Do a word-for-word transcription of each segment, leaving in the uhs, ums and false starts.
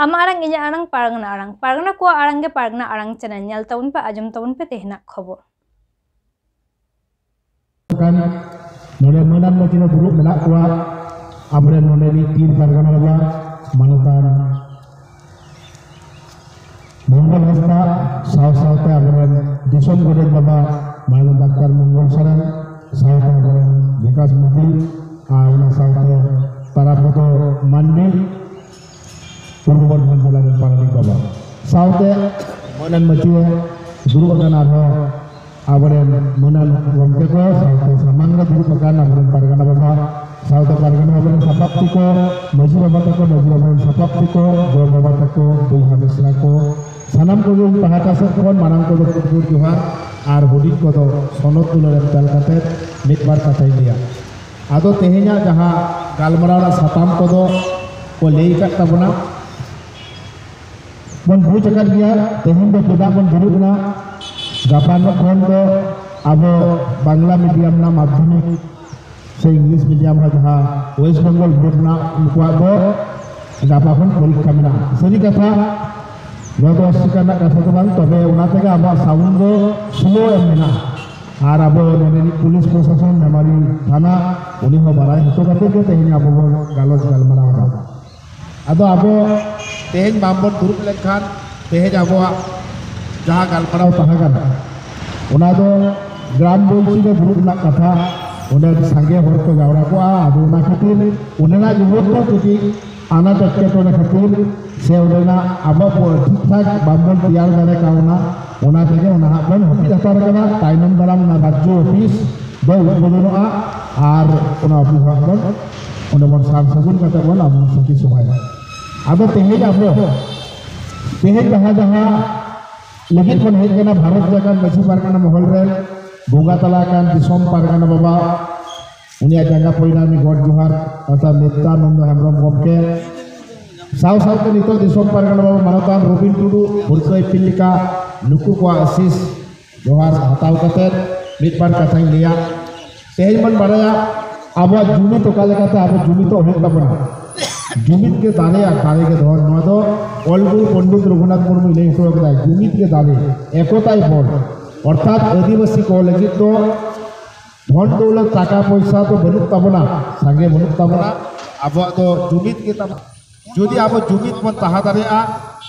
ᱟᱢᱟᱜ ᱟᱲᱟᱝ, ᱤᱧᱟᱹᱜ ᱟᱲᱟᱝ, ᱯᱟᱨᱜᱟᱱᱟ ᱟᱲᱟᱝ᱾ ᱯᱟᱨᱜᱟᱱᱟ ᱠᱚᱣᱟᱜ ᱟᱲᱟᱝ ᱜᱮ ᱯᱟᱨᱜᱟᱱᱟ ᱟᱲᱟᱝ ᱪᱮᱱᱮᱞ᱾ ᱧᱮᱞ ᱛᱟᱵᱚᱱ ᱯᱮ, ᱟᱸᱡᱚᱢ ᱛᱟᱵᱚᱱ ᱯᱮ ᱛᱮᱦᱮᱧᱟᱜ ᱠᱷᱚᱵᱚᱨ᱾ ᱠᱟᱱ ᱱᱚᱰᱮ ᱢᱟᱹᱱᱟᱱ ᱢᱟᱹᱡᱷᱤ ᱨᱮ ᱫᱩᱲᱩᱵ ᱢᱮᱱᱟᱜ ᱠᱚᱣᱟ ᱟᱵᱚᱨᱮᱱ ᱱᱚᱰᱮ ᱨᱤᱱᱤᱡ ᱯᱤᱲ ᱯᱟᱨᱜᱟᱱᱟ ᱵᱟᱵᱟ ᱢᱟᱱᱚᱛᱟᱱ ᱢᱚᱝᱜᱚᱞ ᱦᱟᱸᱥᱫᱟ, ᱥᱟᱶ ᱥᱟᱶᱛᱮ ᱟᱵᱚᱨᱮᱱ ᱫᱤᱥᱚᱢ ᱜᱚᱰᱮᱛ ᱵᱟᱵᱟ ᱢᱟᱱᱚᱛ ᱰᱟᱠᱛᱟᱨ ᱢᱚᱝᱜᱚᱞ ᱥᱚᱨᱮᱱ, ᱥᱟᱶᱛᱮ ᱟᱵᱚᱨᱮᱱ ᱵᱤᱠᱟᱥ ᱢᱟᱹᱡᱷᱤ, ᱟᱨ ᱚᱱᱟ ᱥᱟᱶᱛᱮ ᱛᱟᱨᱟᱯᱚᱫᱚ ᱢᱟᱹᱱᱢᱤ, ᱯᱩᱨᱵᱚ ᱵᱚᱨᱫᱷᱚᱢᱟᱱ ᱡᱮᱞᱟ ᱨᱮᱱ ᱯᱟᱨᱟᱱᱤᱠ ᱵᱟᱵᱟ, ᱥᱟᱶᱛᱮ ᱢᱟᱹᱱᱟᱱ ᱢᱟᱹᱡᱷᱤ ᱨᱮ ᱫᱩᱲᱩᱵ ᱟᱠᱟᱱ ᱟᱨᱦᱚᱸ ᱟᱵᱚᱨᱮᱱ ᱢᱟᱹᱱᱟᱱ ᱜᱚᱢᱠᱮ ᱠᱚ, ᱥᱟᱶᱛᱮ ᱥᱟᱢᱟᱝ ᱨᱮ ᱫᱩᱲᱩᱵ ᱟᱠᱟᱱ ᱟᱵᱚᱨᱮᱱ ᱯᱟᱨᱜᱟᱱᱟ ᱵᱟᱵᱟ, ᱥᱟᱶᱛᱮ ᱯᱟᱨᱜᱟᱱᱟ ᱵᱟᱵᱟ ᱨᱮᱱ ᱥᱟᱯᱟᱵ ᱛᱮᱠᱚ, ᱢᱟᱹᱡᱷᱤ ᱵᱟᱵᱟ ᱛᱟᱠᱚ, ᱢᱟᱹᱡᱷᱤ ᱵᱟᱵᱟ ᱨᱮᱱ ᱥᱟᱯᱟᱵ ᱛᱮᱠᱚ, ᱜᱚ ᱵᱟᱵᱟ ᱛᱟᱠᱚ, ᱵᱚᱭᱦᱟ ᱢᱤᱥᱨᱟ ᱠᱚ, ᱥᱟᱱᱟᱢ ᱠᱚᱜᱮ ᱤᱧ ᱯᱟᱦᱴᱟ ᱥᱮᱫ ᱠᱷᱚᱱ ᱢᱟᱲᱟᱝ ᱠᱚᱫᱚ ᱠᱩᱴ ᱠᱩᱴ ᱡᱚᱦᱟᱨ ᱟᱨ ᱦᱩᱰᱤᱧ ᱠᱚᱫᱚ ᱥᱚᱱᱚᱛ ᱫᱩᱞᱟᱹᱲ ᱮᱢ ᱪᱟᱞ ᱠᱟᱛᱮ ᱢᱤᱫ ᱵᱟᱨ ᱠᱟᱛᱷᱟᱧ ᱞᱟᱹᱭᱟ᱾ ᱟᱫᱚ ᱛᱮᱦᱮᱧᱟᱜ ᱡᱟᱦᱟᱸ ᱜᱟᱞᱢᱟᱨᱟᱣ ᱨᱮᱱᱟᱜ ᱥᱟᱛᱟᱢ ᱠᱚᱫᱚ ᱠᱚ ᱞᱟᱹᱭ ᱟᱠᱟᱫ ᱛᱟᱵᱚᱱᱟ, ᱵᱚᱱ ᱵᱩᱡᱽ ᱟᱠᱟᱫ ᱜᱮᱭᱟ ᱛᱮᱦᱮᱧ ᱫᱚ ᱪᱮᱫᱟᱜ ᱵᱚᱱ ᱫᱩᱲᱩᱵ ᱮᱱᱟ᱾ ᱜᱟᱯᱟ ᱠᱷᱚᱱ ᱫᱚ ᱟᱵᱚ ᱵᱟᱝᱞᱟ ᱢᱤᱰᱤᱭᱟᱢ ᱨᱮᱱᱟᱜ ᱢᱟᱫᱽᱫᱷᱚᱢᱤᱠ ᱥᱮ ᱤᱝᱞᱤᱥ ᱢᱤᱰᱤᱭᱟᱢ ᱨᱮ ᱡᱟᱦᱟᱸ ᱳᱭᱮᱥᱴ ᱵᱮᱝᱜᱚᱞ ᱵᱳᱨᱰ ᱨᱮᱱᱟᱜ ᱩᱱᱠᱩᱣᱟᱜ ᱫᱚ ᱜᱟᱯᱟ ᱠᱷᱚᱱ ᱯᱚᱨᱤᱠᱠᱷᱟ ᱢᱮᱱᱟᱜᱼᱟ᱾ ᱥᱟᱹᱨᱤ ᱠᱟᱛᱷᱟ, ᱱᱚᱣᱟ ᱫᱚ ᱚᱥᱩᱵᱤᱫᱷᱟ ᱨᱮᱱᱟᱜ ᱠᱟᱛᱷᱟ ᱫᱚ ᱵᱟᱝ, ᱛᱚᱵᱮ ᱚᱱᱟ ᱛᱮᱜᱮ ᱟᱵᱚᱣᱟᱜ ᱥᱟᱣᱩᱱᱰ ᱫᱚ ᱥᱞᱳ ᱮᱢ ᱢᱮᱱᱟᱜᱼᱟ᱾ ᱟᱨ ᱟᱵᱚ ᱱᱚᱰᱮ ᱨᱤᱱᱤᱡ ᱯᱩᱞᱤᱥ ᱯᱨᱚᱥᱟᱥᱚᱱ, ᱢᱮᱢᱟᱨᱤ ᱛᱷᱟᱱᱟ, ᱩᱱᱤ ᱦᱚᱸ ᱵᱟᱲᱟᱭ ᱦᱚᱪᱚ ᱠᱟᱛᱮ ᱜᱮ ᱛᱮᱦᱮᱧ ᱟᱵᱚ ᱵᱚᱱ ᱜᱟᱞᱚᱪ ᱜᱟᱞᱢᱟᱨᱟᱣ ᱮᱫᱟ᱾ ᱟᱫᱚ ᱟᱵᱚ ᱛᱮᱦᱮᱧ ᱵᱟᱝᱵᱚᱱ ᱫᱩᱲᱩᱵ ᱞᱮᱱᱠᱷᱟᱱ ᱛᱮᱦᱮᱧ ᱟᱵᱚᱣᱟᱜ ᱡᱟᱦᱟᱸ ᱜᱟᱞᱢᱟᱨᱟᱣ ᱛᱟᱦᱮᱸ ᱠᱟᱱᱟ, ᱚᱱᱟ ᱫᱚ ᱜᱨᱟᱢ ᱵᱚᱞᱪᱤ ᱨᱮ ᱫᱩᱲᱩᱵ ᱨᱮᱱᱟᱜ ᱠᱟᱛᱷᱟ᱾ ᱚᱸᱰᱮ ᱟᱹᱰᱤ ᱥᱟᱸᱜᱮ ᱦᱚᱲ ᱠᱚ ᱡᱟᱣᱨᱟ ᱠᱚᱜᱼᱟ᱾ ᱟᱫᱚ ᱚᱱᱟ ᱠᱷᱟᱹᱛᱤᱨ ᱚᱸᱰᱮᱱᱟᱜ ᱡᱩᱣᱟᱹᱱ ᱠᱚ ᱠᱟᱹᱴᱤᱡ ᱟᱱᱟᱴ ᱮᱴᱠᱮᱴᱚᱬᱮ ᱠᱷᱟᱹᱛᱤᱨ ᱥᱮ ᱚᱸᱰᱮᱱᱟᱜ ᱟᱵᱚ ᱴᱷᱤᱠ ᱴᱷᱟᱠ ᱵᱟᱝᱵᱚᱱ ᱛᱮᱭᱟᱨ ᱫᱟᱲᱮ ᱠᱟᱣᱱᱟ, ᱚᱱᱟ ᱛᱮᱜᱮ ᱚᱱᱟ ᱦᱟᱸᱜ ᱵᱚᱱ ᱦᱟᱹᱯᱤᱫ ᱦᱟᱛᱟᱲ ᱠᱟᱱᱟ᱾ ᱛᱟᱭᱱᱚᱢ ᱫᱟᱨᱟᱢ ᱚᱱᱟ ᱨᱟᱡᱽᱡᱚ ᱚᱯᱷᱤᱥ ᱫᱚ ᱩᱫᱵᱳᱫᱚᱱᱚᱜᱼᱟ ᱟᱨ ᱚᱱᱟ ᱚᱯᱷᱤᱥ ᱦᱟᱸᱜ ᱵᱚᱱ ᱚᱸᱰᱮ ᱵᱚᱱ ᱥᱟᱨ ᱥᱟᱹᱜᱩᱱ ᱠᱟᱛᱮ ᱵᱚᱱ ᱟᱵᱚ ᱥᱟᱹᱠᱷᱤ ᱥᱚᱵᱷᱟᱭᱟ᱾ ᱟᱫᱚ ᱛᱮᱦᱮᱧ ᱟᱵᱚ ᱛᱮᱦᱮᱧ ᱡᱟᱦᱟᱸ ᱡᱟᱦᱟᱸ ᱞᱟᱹᱜᱤᱫ ᱵᱚᱱ ᱦᱮᱡ ᱠᱟᱱᱟ, ᱵᱷᱟᱨᱚᱛ ᱡᱟᱠᱟᱛ ᱢᱟᱹᱡᱷᱤ ᱯᱟᱨᱜᱟᱱᱟ ᱢᱚᱦᱚᱞ ᱨᱮᱱ ᱵᱚᱸᱜᱟ ᱛᱟᱞᱟ ᱟᱠᱟᱱ ᱫᱤᱥᱚᱢ ᱯᱟᱨᱜᱟᱱᱟ ᱵᱟᱵᱟ, ᱩᱱᱤᱭᱟᱜ ᱡᱟᱸᱜᱟ ᱯᱚᱭᱞᱟ ᱢᱤᱫ ᱜᱚᱰ ᱡᱚᱦᱟᱨ, ᱚᱨᱛᱷᱟᱛ ᱱᱮᱛᱟᱱᱟᱱᱫᱚ ᱦᱮᱢᱵᱨᱚᱢ ᱜᱚᱢᱠᱮ, ᱥᱟᱶ ᱥᱟᱶᱛᱮ ᱱᱤᱛᱚᱜ ᱫᱤᱥᱚᱢ ᱯᱟᱨᱜᱟᱱᱟ ᱵᱟᱵᱟ ᱢᱟᱱᱚᱛᱟᱱ ᱨᱚᱵᱤᱱ ᱴᱩᱰᱩ, ᱵᱷᱩᱨᱠᱟᱹ ᱤᱯᱤᱞ ᱞᱮᱠᱟ ᱱᱩᱠᱩ ᱠᱚᱣᱟᱜ ᱟᱥᱤᱥ ᱡᱚᱦᱟᱨ ᱦᱟᱛᱟᱣ ᱠᱟᱛᱮ ᱢᱤᱫ ᱵᱟᱨ ᱠᱟᱛᱷᱟᱧ ᱞᱟᱹᱭᱟ᱾ ᱛᱮᱦᱮᱧ ᱵᱚᱱ ᱵᱟᱲᱟᱭᱟ ᱟᱵᱚᱣᱟᱜ ᱡᱩᱢᱤᱫ ᱚᱠᱟ ᱞᱮᱠᱟᱛᱮ ᱟᱵᱚ ᱡᱩᱢᱤᱫᱚᱜ ᱦᱩᱭᱩᱜ ᱛᱟᱵᱚᱱᱟ᱾ ᱡᱩᱢᱤᱫ ᱜᱮ ᱫᱟᱲᱮ ᱟᱨ ᱫᱟᱲᱮ ᱜᱮ ᱫᱷᱚᱱ᱾ ᱱᱚᱣᱟ ᱫᱚ ᱚᱞ ᱜᱩᱨᱩ ᱯᱚᱱᱰᱤᱛ ᱨᱚᱜᱷᱩᱱᱟᱛᱷ ᱢᱩᱨᱢᱩᱭ ᱞᱟᱹᱭ ᱦᱚᱴᱚ ᱟᱠᱟᱫᱟ, ᱡᱩᱢᱤᱫ ᱜᱮ ᱫᱟᱲᱮ, ᱮᱠᱚᱛᱟᱭ ᱵᱚᱞ᱾ ᱚᱨᱛᱷᱟᱛ ᱟᱹᱫᱤᱵᱟᱹᱥᱤ ᱠᱚ ᱞᱟᱹᱜᱤᱫ ᱫᱚ ᱫᱷᱚᱱ ᱫᱚᱣᱞᱚᱛ, ᱴᱟᱠᱟ ᱯᱚᱭᱥᱟ ᱫᱚ ᱵᱟᱹᱱᱩᱜ ᱛᱟᱵᱚᱱᱟ, ᱥᱟᱸᱜᱮ ᱵᱟᱹᱱᱩᱜ ᱛᱟᱵᱚᱱᱟ, ᱟᱵᱚᱣᱟᱜ ᱫᱚ ᱡᱩᱢᱤᱫ ᱜᱮ ᱛᱟᱵᱚᱱᱟ᱾ ᱡᱩᱫᱤ ᱟᱵᱚ ᱡᱩᱢᱤᱫ ᱵᱚᱱ ᱛᱟᱦᱮᱸ ᱫᱟᱲᱮᱭᱟᱜᱼᱟ,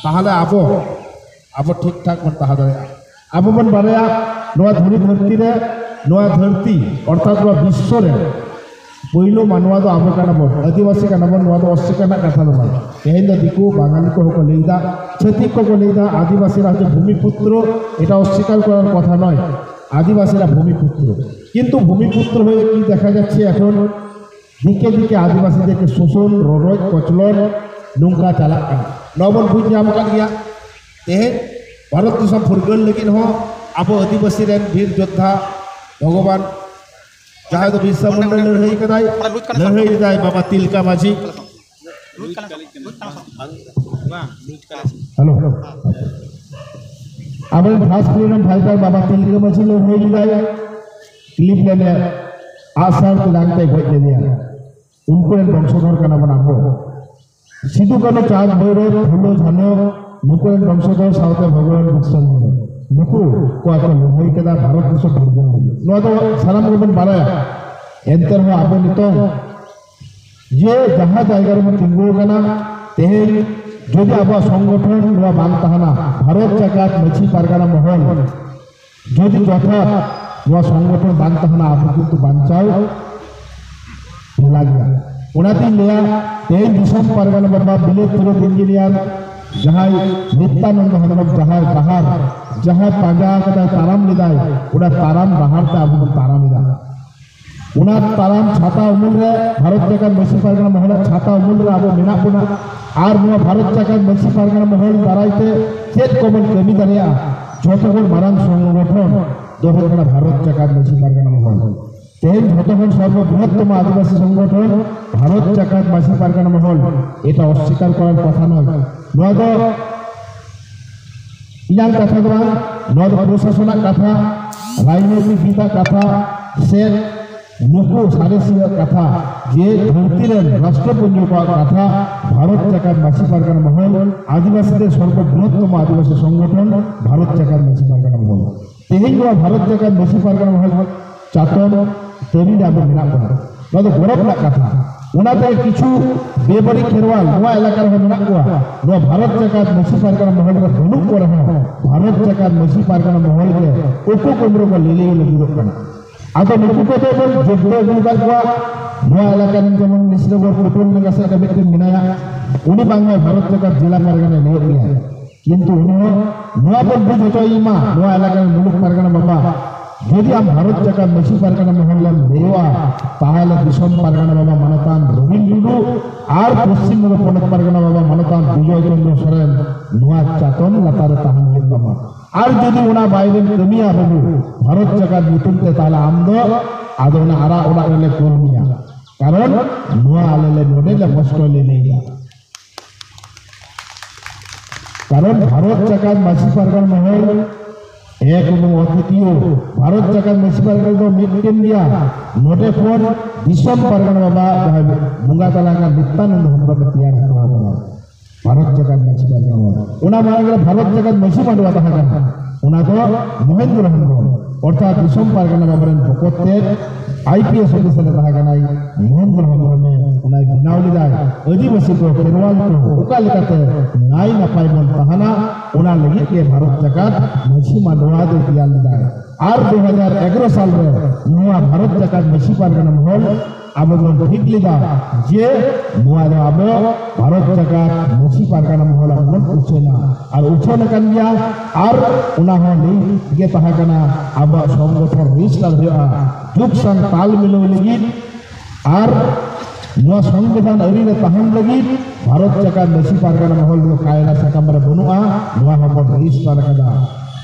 ᱛᱟᱦᱚᱞᱮ ᱟᱵᱚ, ᱟᱵᱚ ᱴᱷᱤᱠ ᱴᱷᱟᱠ ᱵᱚᱱ ᱛᱟᱦᱮᱸ ᱫᱟᱲᱮᱭᱟᱜᱼᱟ᱾ ᱟᱵᱚ ᱵᱚᱱ ᱵᱟᱲᱟᱭᱟ, ᱱᱚᱣᱟ ᱫᱷᱩᱲᱤ ᱫᱷᱟᱹᱨᱛᱤ ᱨᱮ, ᱱᱚᱣᱟ ᱫᱷᱟᱹᱨᱛᱤ ᱚᱨᱛᱷᱟᱛ ᱱᱚᱣᱟ ᱵᱤᱥᱥᱚ ᱨᱮ ᱯᱳᱭᱞᱳ ᱢᱟᱱᱣᱟ ᱫᱚ ᱟᱵᱚ ᱠᱟᱱᱟ ᱵᱚᱱ, ᱟᱹᱫᱤᱵᱟᱹᱥᱤ ᱠᱟᱱᱟ ᱵᱚᱱ, ᱱᱚᱣᱟ ᱫᱚ ᱚᱥᱥᱤᱠᱟᱨ ᱨᱮᱱᱟᱜ ᱠᱟᱛᱷᱟ ᱫᱚ ᱵᱟᱝ᱾ ᱛᱮᱦᱮᱧ ᱫᱚ ᱫᱤᱠᱩ ᱵᱟঙᱟᱞᱤ ᱠᱚᱦᱚᱸ ᱠᱚ ᱞᱟᱹᱭ ᱮᱫᱟ, ᱪᱷᱟᱹᱛᱤᱠ ᱠᱚᱠᱚ ᱞᱟᱹᱭ ᱮᱫᱟ, ᱟᱹᱫᱤᱵᱟᱹᱥᱤ ᱨᱟᱡᱽ ᱵᱷᱩᱢᱤ ᱯᱩᱛᱨᱚ, ᱮᱴᱟ ᱚᱥᱥᱤᱠᱟᱨ ᱠᱚᱨᱟᱨ ᱠᱚᱛᱷᱟ ᱱᱚᱭ, ᱟᱹᱫᱤᱵᱟᱹᱥᱤ ᱨᱟᱡᱽ ᱵᱷᱩᱢᱤ ᱯᱩᱛᱨᱚ᱾ কিন্তু ভূমিপুত্র হয়ে কি দেখা যাচ্ছে এখন? দিকে দিকে আদিবাসীদেরকে শোষণ, ররজ, কচলন ᱱᱚᱝᱠᱟ ᱪᱟᱞᱟᱜ ᱠᱟᱱᱟ᱾ ᱱᱚᱣᱟ ᱵᱚᱱ ᱵᱩᱡᱽ ᱧᱟᱢ ᱟᱠᱟᱫ ᱜᱮᱭᱟ᱾ ᱛᱮᱦᱮᱧ ᱵᱷᱟᱨᱚᱛ ᱫᱤᱥᱚᱢ ᱯᱷᱩᱨᱜᱟᱹᱞ ᱞᱟᱹᱜᱤᱫ ᱦᱚᱸ ᱟᱵᱚ ᱟᱹᱫᱤᱵᱟᱹᱥᱤ ᱨᱮᱱ ᱵᱤᱨ ᱡᱳᱫᱽᱫᱷᱟ ᱵᱷᱚᱜᱚᱵᱟᱱ ᱡᱟᱦᱟᱸᱭ ᱫᱚ ᱵᱤᱨᱥᱟ ᱢᱩᱱᱰᱟ ᱞᱟᱹᱲᱦᱟᱹᱭ ᱠᱟᱫᱟᱭ, ᱞᱟᱹᱲᱦᱟᱹᱭ ᱞᱮᱫᱟᱭ ᱵᱟᱵᱟ ᱛᱤᱞᱠᱟ ᱢᱟᱹᱡᱷᱤ᱾ Hello, hello. ᱟᱵᱚᱨᱮᱱ ᱯᱷᱟᱨᱥᱴ ᱯᱷᱨᱤᱰᱚᱢ ᱯᱷᱟᱭᱴᱟᱨ ᱵᱟᱵᱟ ᱛᱤᱞᱠᱟ ᱢᱟᱹᱡᱷᱤ ᱞᱟᱹᱲᱦᱟᱹᱭ ᱞᱮᱫᱟᱭ, ᱠᱞᱤᱵᱞᱮᱱᱰ ᱨᱮ ᱟᱜᱼᱥᱟᱨ ᱛᱮ ᱰᱟᱝ ᱛᱮ ᱜᱚᱡ ᱞᱮᱫᱮᱭᱟ᱾ ᱩᱱᱠᱩ ᱨᱮᱱ ᱵᱚᱝᱥᱚᱫᱷᱚᱨ ᱠᱟᱱᱟ ᱵᱚᱱ ᱟᱵᱚ᱾ ᱥᱤᱫᱩ ᱠᱟᱹᱱᱦᱩ ᱪᱟᱸᱫᱽ ᱵᱷᱳᱭᱨᱳᱵ ᱯᱷᱩᱞᱳ ᱡᱷᱟᱱᱳ ᱱᱩᱠᱩ ᱨᱮᱱ ᱵᱚᱝᱥᱚᱫᱷᱚᱨ ᱥᱟᱶᱛᱮ ᱵᱷᱚᱜᱚᱵᱟᱱ ᱵᱤᱨᱥᱟ ᱢᱩᱱᱰᱟ ᱱᱩᱠᱩ ᱠᱚᱣᱟᱜ ᱠᱚ ᱞᱟᱹᱲᱦᱟᱹᱭ ᱠᱮᱫᱟ ᱵᱷᱟᱨᱚᱛ ᱫᱤᱥᱚᱢ ᱯᱷᱩᱨᱜᱟᱹᱞ ᱞᱟᱹᱜᱤᱫ᱾ ᱱᱚᱣᱟ ᱫᱚ ᱥᱟᱱᱟᱢ ᱜᱮᱵᱚᱱ ᱵᱟᱲᱟᱭᱟ᱾ ᱮᱱᱛᱮ ᱨᱮᱦᱚᱸ ᱟᱵᱚ ᱱᱤᱛᱚᱝ ᱡᱮ ᱡᱟᱦᱟᱸ ᱡᱟᱭᱜᱟ ᱨᱮᱵᱚᱱ ᱛᱤᱸᱜᱩ ᱟᱠᱟᱱᱟ, ᱛᱮᱦᱮᱧ ᱡᱩᱫᱤ ᱟᱵᱚᱣᱟᱜ ᱥᱚᱝᱜᱚᱴᱷᱚᱱ ᱱᱚᱣᱟ ᱵᱟᱝ ᱛᱟᱦᱮᱱᱟ, ᱵᱷᱟᱨᱚᱛ ᱡᱟᱠᱟᱛ ᱢᱟᱹᱡᱷᱤ ᱯᱟᱨᱜᱟᱱᱟ ᱢᱚᱦᱚᱞ ᱡᱩᱫᱤ ᱡᱚᱛᱷᱟᱛ ᱱᱚᱣᱟ ᱥᱚᱝᱜᱚᱴᱷᱚᱱ ᱵᱟᱝ ᱛᱟᱦᱮᱱᱟ, ᱟᱵᱚ ᱠᱤᱱᱛᱩ ᱵᱟᱧᱪᱟᱣ ᱦᱚᱞᱟ ᱜᱮᱭᱟ᱾ ᱚᱱᱟᱛᱤᱧ ᱞᱟᱹᱭᱟ, ᱛᱮᱦᱮᱧ ᱫᱤᱥᱚᱢ ᱯᱟᱨᱜᱟᱱᱟ ᱵᱟᱵᱟ ᱵᱤᱞᱟᱹᱛ ᱛᱩᱨᱟᱹᱛ ᱤᱧᱡᱤᱱᱤᱭᱟᱨ ᱡᱟᱦᱟᱸᱭ ᱱᱤᱛᱭᱟᱱᱚᱱᱫᱚ ᱦᱮᱢᱵᱨᱚᱢ ᱡᱟᱦᱟᱸᱭ ᱰᱟᱦᱟᱨ, ᱡᱟᱦᱟᱸᱭ ᱯᱟᱸᱡᱟ ᱟᱠᱟᱫᱟᱭ, ᱛᱟᱲᱟᱢ ᱞᱮᱫᱟᱭ, ᱚᱱᱟ ᱛᱟᱲᱟᱢ ᱰᱟᱦᱟᱨ ᱛᱮ ᱟᱵᱚ ᱵᱚᱱ ᱛᱟᱲᱟᱢ ᱮᱫᱟ᱾ ᱚᱱᱟ ᱛᱟᱲᱟᱢ ᱪᱷᱟᱛᱟ ᱩᱢᱩᱞ ᱨᱮ, ᱵᱷᱟᱨᱚᱛ ᱡᱟᱠᱟᱛ ᱢᱟᱹᱡᱷᱤ ᱯᱟᱨᱜᱟᱱᱟ ᱢᱚᱦᱚᱞᱟᱜ ᱪᱷᱟᱛᱟ ᱩᱢᱩᱞ ᱨᱮ ᱟᱵᱚ ᱢᱮᱱᱟᱜ ᱵᱚᱱᱟ᱾ ᱟᱨ ᱱᱚᱣᱟ ᱵᱷᱟᱨᱚᱛ ᱡᱟᱠᱟᱛ ᱢᱟᱹᱡᱷᱤ ᱯᱟᱨᱜᱟᱱᱟ ᱢᱚᱦᱚᱞ ᱫᱟᱨᱟᱭ ᱛᱮ ᱪᱮᱫ ᱠᱚᱵᱚᱱ ᱠᱟᱹᱢᱤ ᱫᱟᱲᱮᱭᱟᱜᱼᱟ, ᱡᱷᱚᱛᱚ ᱠᱷᱚᱱ ᱢᱟᱨᱟᱝ ᱥᱚᱝᱜᱚᱴᱷᱚᱱ ᱫᱚ ᱦᱩᱭᱩᱜ ᱠᱟᱱᱟ ᱵᱷᱟᱨᱚᱛ ᱡᱟᱠᱟᱛ ᱢᱟᱹᱡᱷᱤ ᱯᱟᱨᱜᱟᱱᱟ ᱢᱚᱦᱚᱞ᱾ ᱛᱮᱦᱮᱧ ᱡᱷᱚᱛᱚ ᱠᱷᱚᱱ ᱥᱚᱨᱵᱚ ᱵᱨᱤᱦᱚᱛᱛᱚᱢ ᱟᱹᱫᱤᱵᱟᱹᱥᱤ ᱥᱚᱝᱜᱚᱴᱷᱚᱱ ᱵᱷᱟᱨᱚᱛ ᱡᱟᱠᱟᱛ ᱢᱟᱹᱡᱷᱤ ᱯᱟᱨᱜᱟᱱᱟ ᱢᱚᱦᱚᱞ, ᱮᱴᱟ ᱚᱥᱥᱤᱠᱟᱨ ᱠᱚᱨᱟᱨ ᱠᱚᱛᱷᱟ ᱱᱚᱭ᱾ ᱱᱚᱣᱟ ᱫᱚ ᱤᱧᱟᱹᱜ ᱠᱟᱛᱷᱟ ᱫᱚ ᱵᱟᱝ, ᱱᱚᱣᱟ ᱫᱚ ᱯᱨᱚᱥᱟᱥᱚᱱᱟᱜ ᱠᱟᱛᱷᱟ, ᱨᱟᱡᱽᱱᱳᱭᱛᱤᱠ ᱵᱤᱫᱟᱜ ᱠᱟᱛᱷᱟ ᱥᱮ ᱱᱩᱠᱩ ᱥᱟᱬᱮᱥᱤᱭᱟᱹ ᱠᱟᱛᱷᱟ ᱡᱮ ᱫᱷᱟᱹᱨᱛᱤ ᱨᱮᱱ ᱨᱟᱥᱴᱨᱚᱯᱩᱧᱡᱚ ᱠᱚᱣᱟᱜ ᱠᱟᱛᱷᱟ, ᱵᱷᱟᱨᱚᱛ ᱡᱟᱠᱟᱛ ᱢᱟᱹᱡᱷᱤ ᱯᱟᱨᱜᱟᱱᱟ ᱢᱚᱦᱚᱞ, ᱟᱹᱫᱤᱵᱟᱹᱥᱤ ᱛᱮ ᱥᱚᱨᱵᱚ ᱵᱨᱤᱦᱚᱛᱛᱚᱢ ᱟᱹᱫᱤᱵᱟᱹᱥᱤ ᱥᱚᱝᱜᱚᱴᱷᱚᱱ ᱵᱷᱟᱨᱚᱛ ᱡᱟᱠᱟᱛ ᱢᱟᱹᱡᱷᱤ ᱯᱟᱨᱜᱟᱱᱟ ᱢᱚᱦᱚᱞ᱾ ᱛᱮᱦᱮᱧ ᱱᱚᱣᱟ ᱵᱷᱟᱨᱚᱛ ᱡᱟᱠᱟᱛ ᱢᱟᱹᱡᱷᱤ ᱯᱟᱨᱜᱟᱱᱟ ᱢᱚᱦᱚᱞ ᱪᱟᱛᱚᱢ ᱛᱟᱹᱨᱤ ᱨᱮ ᱟᱵᱚ ᱢᱮᱱᱟᱜ ᱵᱚᱱᱟ᱾ ᱱᱚᱣᱟ ᱫᱚ ᱜᱚᱨᱚᱵᱽ ᱨᱮᱱᱟᱜ ᱠᱟᱛᱷᱟ᱾ ᱚᱱᱟᱛᱮ ᱠᱤᱪᱷᱩ ᱵᱮᱵᱟᱹᱲᱤᱡ ᱠᱷᱮᱨᱣᱟᱞ ᱱᱚᱣᱟ ᱮᱞᱟᱠᱟ ᱨᱮᱦᱚᱸ ᱢᱮᱱᱟᱜ ᱠᱚᱣᱟ᱾ ᱱᱚᱣᱟ ᱵᱷᱟᱨᱚᱛ ᱡᱟᱠᱟᱛ ᱢᱟᱹᱡᱷᱤ ᱯᱟᱨᱜᱟᱱᱟ ᱢᱚᱦᱚᱞ ᱨᱮ ᱵᱟᱹᱱᱩᱜ ᱠᱚ ᱨᱮᱦᱚᱸ, ᱵᱷᱟᱨᱚᱛ ᱡᱟᱠᱟᱛ ᱢᱟᱹᱡᱷᱤ ᱯᱟᱨᱜᱟᱱᱟ ᱢᱚᱦᱚᱞ ᱜᱮ ᱩᱠᱩ ᱠᱩᱢᱵᱽᱲᱩ ᱠᱚ ᱞᱟᱹᱞᱟᱹᱭ ᱞᱟᱹᱜᱤᱫᱚᱜ ᱠᱟᱱᱟ᱾ ᱟᱫᱚ ᱱᱩᱠᱩ ᱠᱚᱫᱚ ᱵᱚᱱ ᱡᱳᱜᱽᱫᱟᱹ ᱟᱹᱜᱩ ᱟᱠᱟᱫ ᱠᱚᱣᱟ᱾ ᱱᱚᱣᱟ ᱮᱞᱟᱠᱟ ᱨᱮᱱ ᱡᱮᱢᱚᱱ ᱱᱤᱥᱨᱟᱜᱚᱲ ᱠᱩᱴᱩᱞ ᱞᱮᱸᱜᱟ ᱥᱮᱫ ᱨᱮ ᱢᱤᱫᱴᱮᱱ ᱢᱮᱱᱟᱭᱟ, ᱩᱱᱤ ᱵᱟᱝᱢᱟ ᱵᱷᱟᱨᱚᱛ ᱡᱟᱠᱟᱛ ᱡᱮᱞᱟ ᱯᱟᱨᱜᱟᱱᱟ ᱞᱟᱹᱭᱚᱜ ᱜᱮᱭᱟ᱾ ᱠᱤᱱᱛᱩ ᱩᱱᱤ ᱦᱚᱸ ᱱᱚᱣᱟ ᱵᱚᱱ ᱵᱩᱡᱽ ᱦᱚᱪᱚᱭᱮ ᱢᱟ, ᱱᱚᱣᱟ ᱮᱞᱟᱠᱟ ᱨᱮᱱ ᱢᱩᱞᱩᱠ ᱯᱟᱨᱜᱟᱱᱟ ᱵᱟᱵᱟ, ᱡᱩᱫᱤ ᱟᱢ ᱵᱷᱟᱨᱚᱛ ᱡᱟᱠᱟᱛ ᱢᱟᱹᱡᱷᱤ ᱯᱟᱨᱜᱟᱱᱟ ᱢᱚᱦᱚᱞ ᱨᱮᱢ ᱞᱟᱹᱭᱚᱜᱼᱟ, ᱛᱟᱦᱚᱞᱮ ᱫᱤᱥᱚᱢ ᱯᱟᱨᱜᱟᱱᱟ ᱵᱟᱵᱟ ᱢᱟᱱᱚᱛᱟᱱ ᱨᱚᱵᱤᱱ ᱴᱩᱰᱩ ᱟᱨ ᱯᱚᱥᱪᱤᱢ ᱵᱚᱝᱜᱚ ᱯᱚᱱᱚᱛ ᱯᱟᱨᱜᱟᱱᱟ ᱵᱟᱵᱟ ᱢᱟᱱᱚᱛᱟᱱ ᱵᱤᱡᱚᱭ ᱪᱚᱱᱫᱨᱚ ᱥᱚᱨᱮᱱ ᱱᱚᱣᱟ ᱪᱟᱛᱚᱢ ᱞᱟᱛᱟᱨ ᱨᱮ ᱛᱟᱦᱮᱱ ᱦᱩᱭᱩᱜ ᱛᱟᱢᱟ᱾ ᱟᱨ ᱡᱩᱫᱤ ᱚᱱᱟ ᱵᱟᱭᱨᱮᱢ ᱠᱟᱹᱢᱤᱭᱟ ᱵᱟᱹᱵᱩ, ᱵᱷᱟᱨᱚᱛ ᱡᱟᱠᱟᱛ ᱧᱩᱛᱩᱢ ᱛᱮ, ᱛᱟᱦᱚᱞᱮ ᱟᱢ ᱫᱚ ᱟᱫᱚ ᱚᱱᱟ ᱟᱨᱟᱜ ᱚᱲᱟᱜ ᱨᱮᱞᱮ ᱠᱩᱞ ᱢᱮᱭᱟ᱾ ᱠᱟᱨᱚᱱ ᱱᱚᱣᱟ ᱟᱞᱮ ᱞᱮ ᱱᱚᱰᱮ ᱞᱮ ᱠᱚᱥᱴᱚ ᱞᱮ ᱞᱟᱹᱭᱟ᱾ ᱠᱟᱨᱚᱱ ᱵᱷᱟᱨᱚᱛ ᱡᱟᱠᱟᱛ ᱢᱟᱹᱡᱷᱤ ᱯᱟᱨᱜᱟᱱᱟ ᱢᱚᱦᱚᱞ ᱮᱠ ᱮᱵᱚᱝ ᱚᱫᱽᱵᱤᱛᱤᱭᱚ, ᱵᱷᱟᱨᱚᱛ ᱡᱟᱠᱟᱛ ᱢᱟᱹᱡᱷᱤ ᱯᱟᱨᱜᱟᱱᱟ ᱫᱚ ᱢᱤᱫᱴᱮᱱ ᱜᱮᱭᱟ᱾ ᱱᱚᱰᱮ ᱠᱷᱚᱱ ᱫᱤᱥᱚᱢ ᱯᱟᱨᱜᱟᱱᱟ ᱵᱟᱵᱟ ᱡᱟᱦᱟᱸᱭ ᱵᱚᱸᱜᱟ ᱛᱟᱞᱟ ᱟᱠᱟᱱ ᱱᱤᱛᱭᱟᱱᱚᱱᱫ ᱦᱮᱢᱵᱨᱚᱢ ᱮ ᱛᱮᱭᱟᱨ ᱦᱚᱴᱚ ᱟᱠᱟᱫᱟ᱾ ᱵᱷᱟᱨᱚᱛ ᱡᱟᱠᱟᱛ ᱢᱟᱹᱡᱷᱤ ᱯᱟᱨᱜᱟᱱᱟ ᱢᱚᱦᱚᱞ, ᱚᱱᱟ ᱢᱟᱲᱟᱝ ᱨᱮ ᱵᱷᱟᱨᱚᱛ ᱡᱟᱠᱟᱛ ᱢᱟᱹᱡᱷᱤ ᱢᱟᱰᱣᱟ ᱛᱟᱦᱮᱸ ᱠᱟᱱᱟ, ᱚᱱᱟ ᱫᱚ ᱢᱚᱦᱮᱱᱫᱨᱚ ᱦᱮᱢᱵᱨᱚᱢ, ᱚᱨᱛᱷᱟᱛ ᱫᱤᱥᱚᱢ ᱯᱟᱨᱜᱟᱱᱟ ᱵᱟᱵᱟ ᱨᱮᱱ ᱵᱚᱠᱚᱛ ᱛᱮᱫ ᱟᱭ ᱯᱤ ᱮᱥ ᱚᱯᱷᱤᱥᱟᱨ ᱮ ᱛᱟᱦᱮᱸ ᱠᱟᱱᱟᱭ, ᱢᱚᱦᱮᱱᱫᱨᱚ ᱦᱮᱢᱵᱨᱚᱢ ᱮ ᱚᱱᱟᱭ ᱵᱮᱱᱟᱣ ᱞᱮᱫᱟᱭ᱾ ᱟᱹᱫᱤᱵᱟᱹᱥᱤ ᱠᱚ, ᱠᱷᱮᱨᱣᱟᱞ ᱠᱚ ᱚᱠᱟ ᱞᱮᱠᱟᱛᱮ ᱱᱟᱭ ᱱᱟᱯᱟᱭ ᱵᱚᱱ ᱛᱟᱦᱮᱱᱟ, ᱚᱱᱟ ᱞᱟᱹᱜᱤᱫ ᱜᱮ ᱵᱷᱟᱨᱚᱛ ᱡᱟᱠᱟᱛ ᱢᱟᱹᱡᱷᱤ ᱢᱟᱰᱣᱟ ᱫᱚᱭ ᱛᱮᱭᱟᱨ ᱞᱮᱫᱟᱭ᱾ ᱟᱨ ᱫᱩ ᱦᱟᱡᱟᱨ ᱮᱜᱟᱨᱚ ᱥᱟᱞ ᱨᱮ ᱱᱚᱣᱟ ᱵᱷᱟᱨᱚᱛ ᱡᱟᱠᱟᱛ ᱢᱟᱹᱡᱷᱤ ᱯᱟᱨᱜᱟᱱᱟ ᱢᱚᱦᱚᱞ ᱟᱵᱚ ᱵᱚᱱ ᱴᱷᱤᱠ ᱞᱮᱫᱟ ᱡᱮ ᱱᱚᱣᱟ ᱫᱚ ᱟᱵᱚ ᱵᱷᱟᱨᱚᱛ ᱡᱟᱠᱟᱛ ᱢᱟᱹᱡᱷᱤ ᱯᱟᱨᱜᱟᱱᱟ ᱢᱚᱦᱚᱞ ᱟᱵᱚ ᱵᱚᱱ ᱩᱪᱷᱟᱹᱱᱟ᱾ ᱟᱨ ᱩᱪᱷᱟᱹᱱ ᱟᱠᱟᱱ ᱜᱮᱭᱟ᱾ ᱟᱨ ᱚᱱᱟ ᱦᱚᱸ ᱞᱟᱹᱭ ᱜᱮ ᱛᱟᱦᱮᱸ ᱠᱟᱱᱟ, ᱟᱵᱚᱣᱟᱜ ᱥᱚᱝᱜᱚᱴᱷᱚᱱ ᱨᱮᱡᱤᱥᱴᱟᱨ ᱦᱩᱭᱩᱜᱼᱟ, ᱡᱩᱜᱽ ᱥᱟᱝ ᱛᱟᱞ ᱢᱤᱞᱟᱹᱣ ᱞᱟᱹᱜᱤᱫ ᱟᱨ ᱱᱚᱣᱟ ᱥᱚᱝᱵᱤᱫᱷᱟᱱ ᱟᱹᱨᱤ ᱨᱮ ᱛᱟᱦᱮᱱ ᱞᱟᱹᱜᱤᱫ ᱵᱷᱟᱨᱚᱛ ᱡᱟᱠᱟᱛ ᱢᱟᱹᱡᱷᱤ ᱯᱟᱨᱜᱟᱱᱟ ᱢᱚᱦᱚᱞ ᱫᱚ ᱠᱟᱭᱨᱟ ᱥᱟᱠᱟᱢ ᱨᱮ ᱵᱟᱹᱱᱩᱜᱼᱟ᱾ ᱱᱚᱣᱟ ᱦᱚᱸᱵᱚᱱ ᱨᱮᱡᱤᱥᱴᱟᱨ ᱟᱠᱟᱫᱟ᱾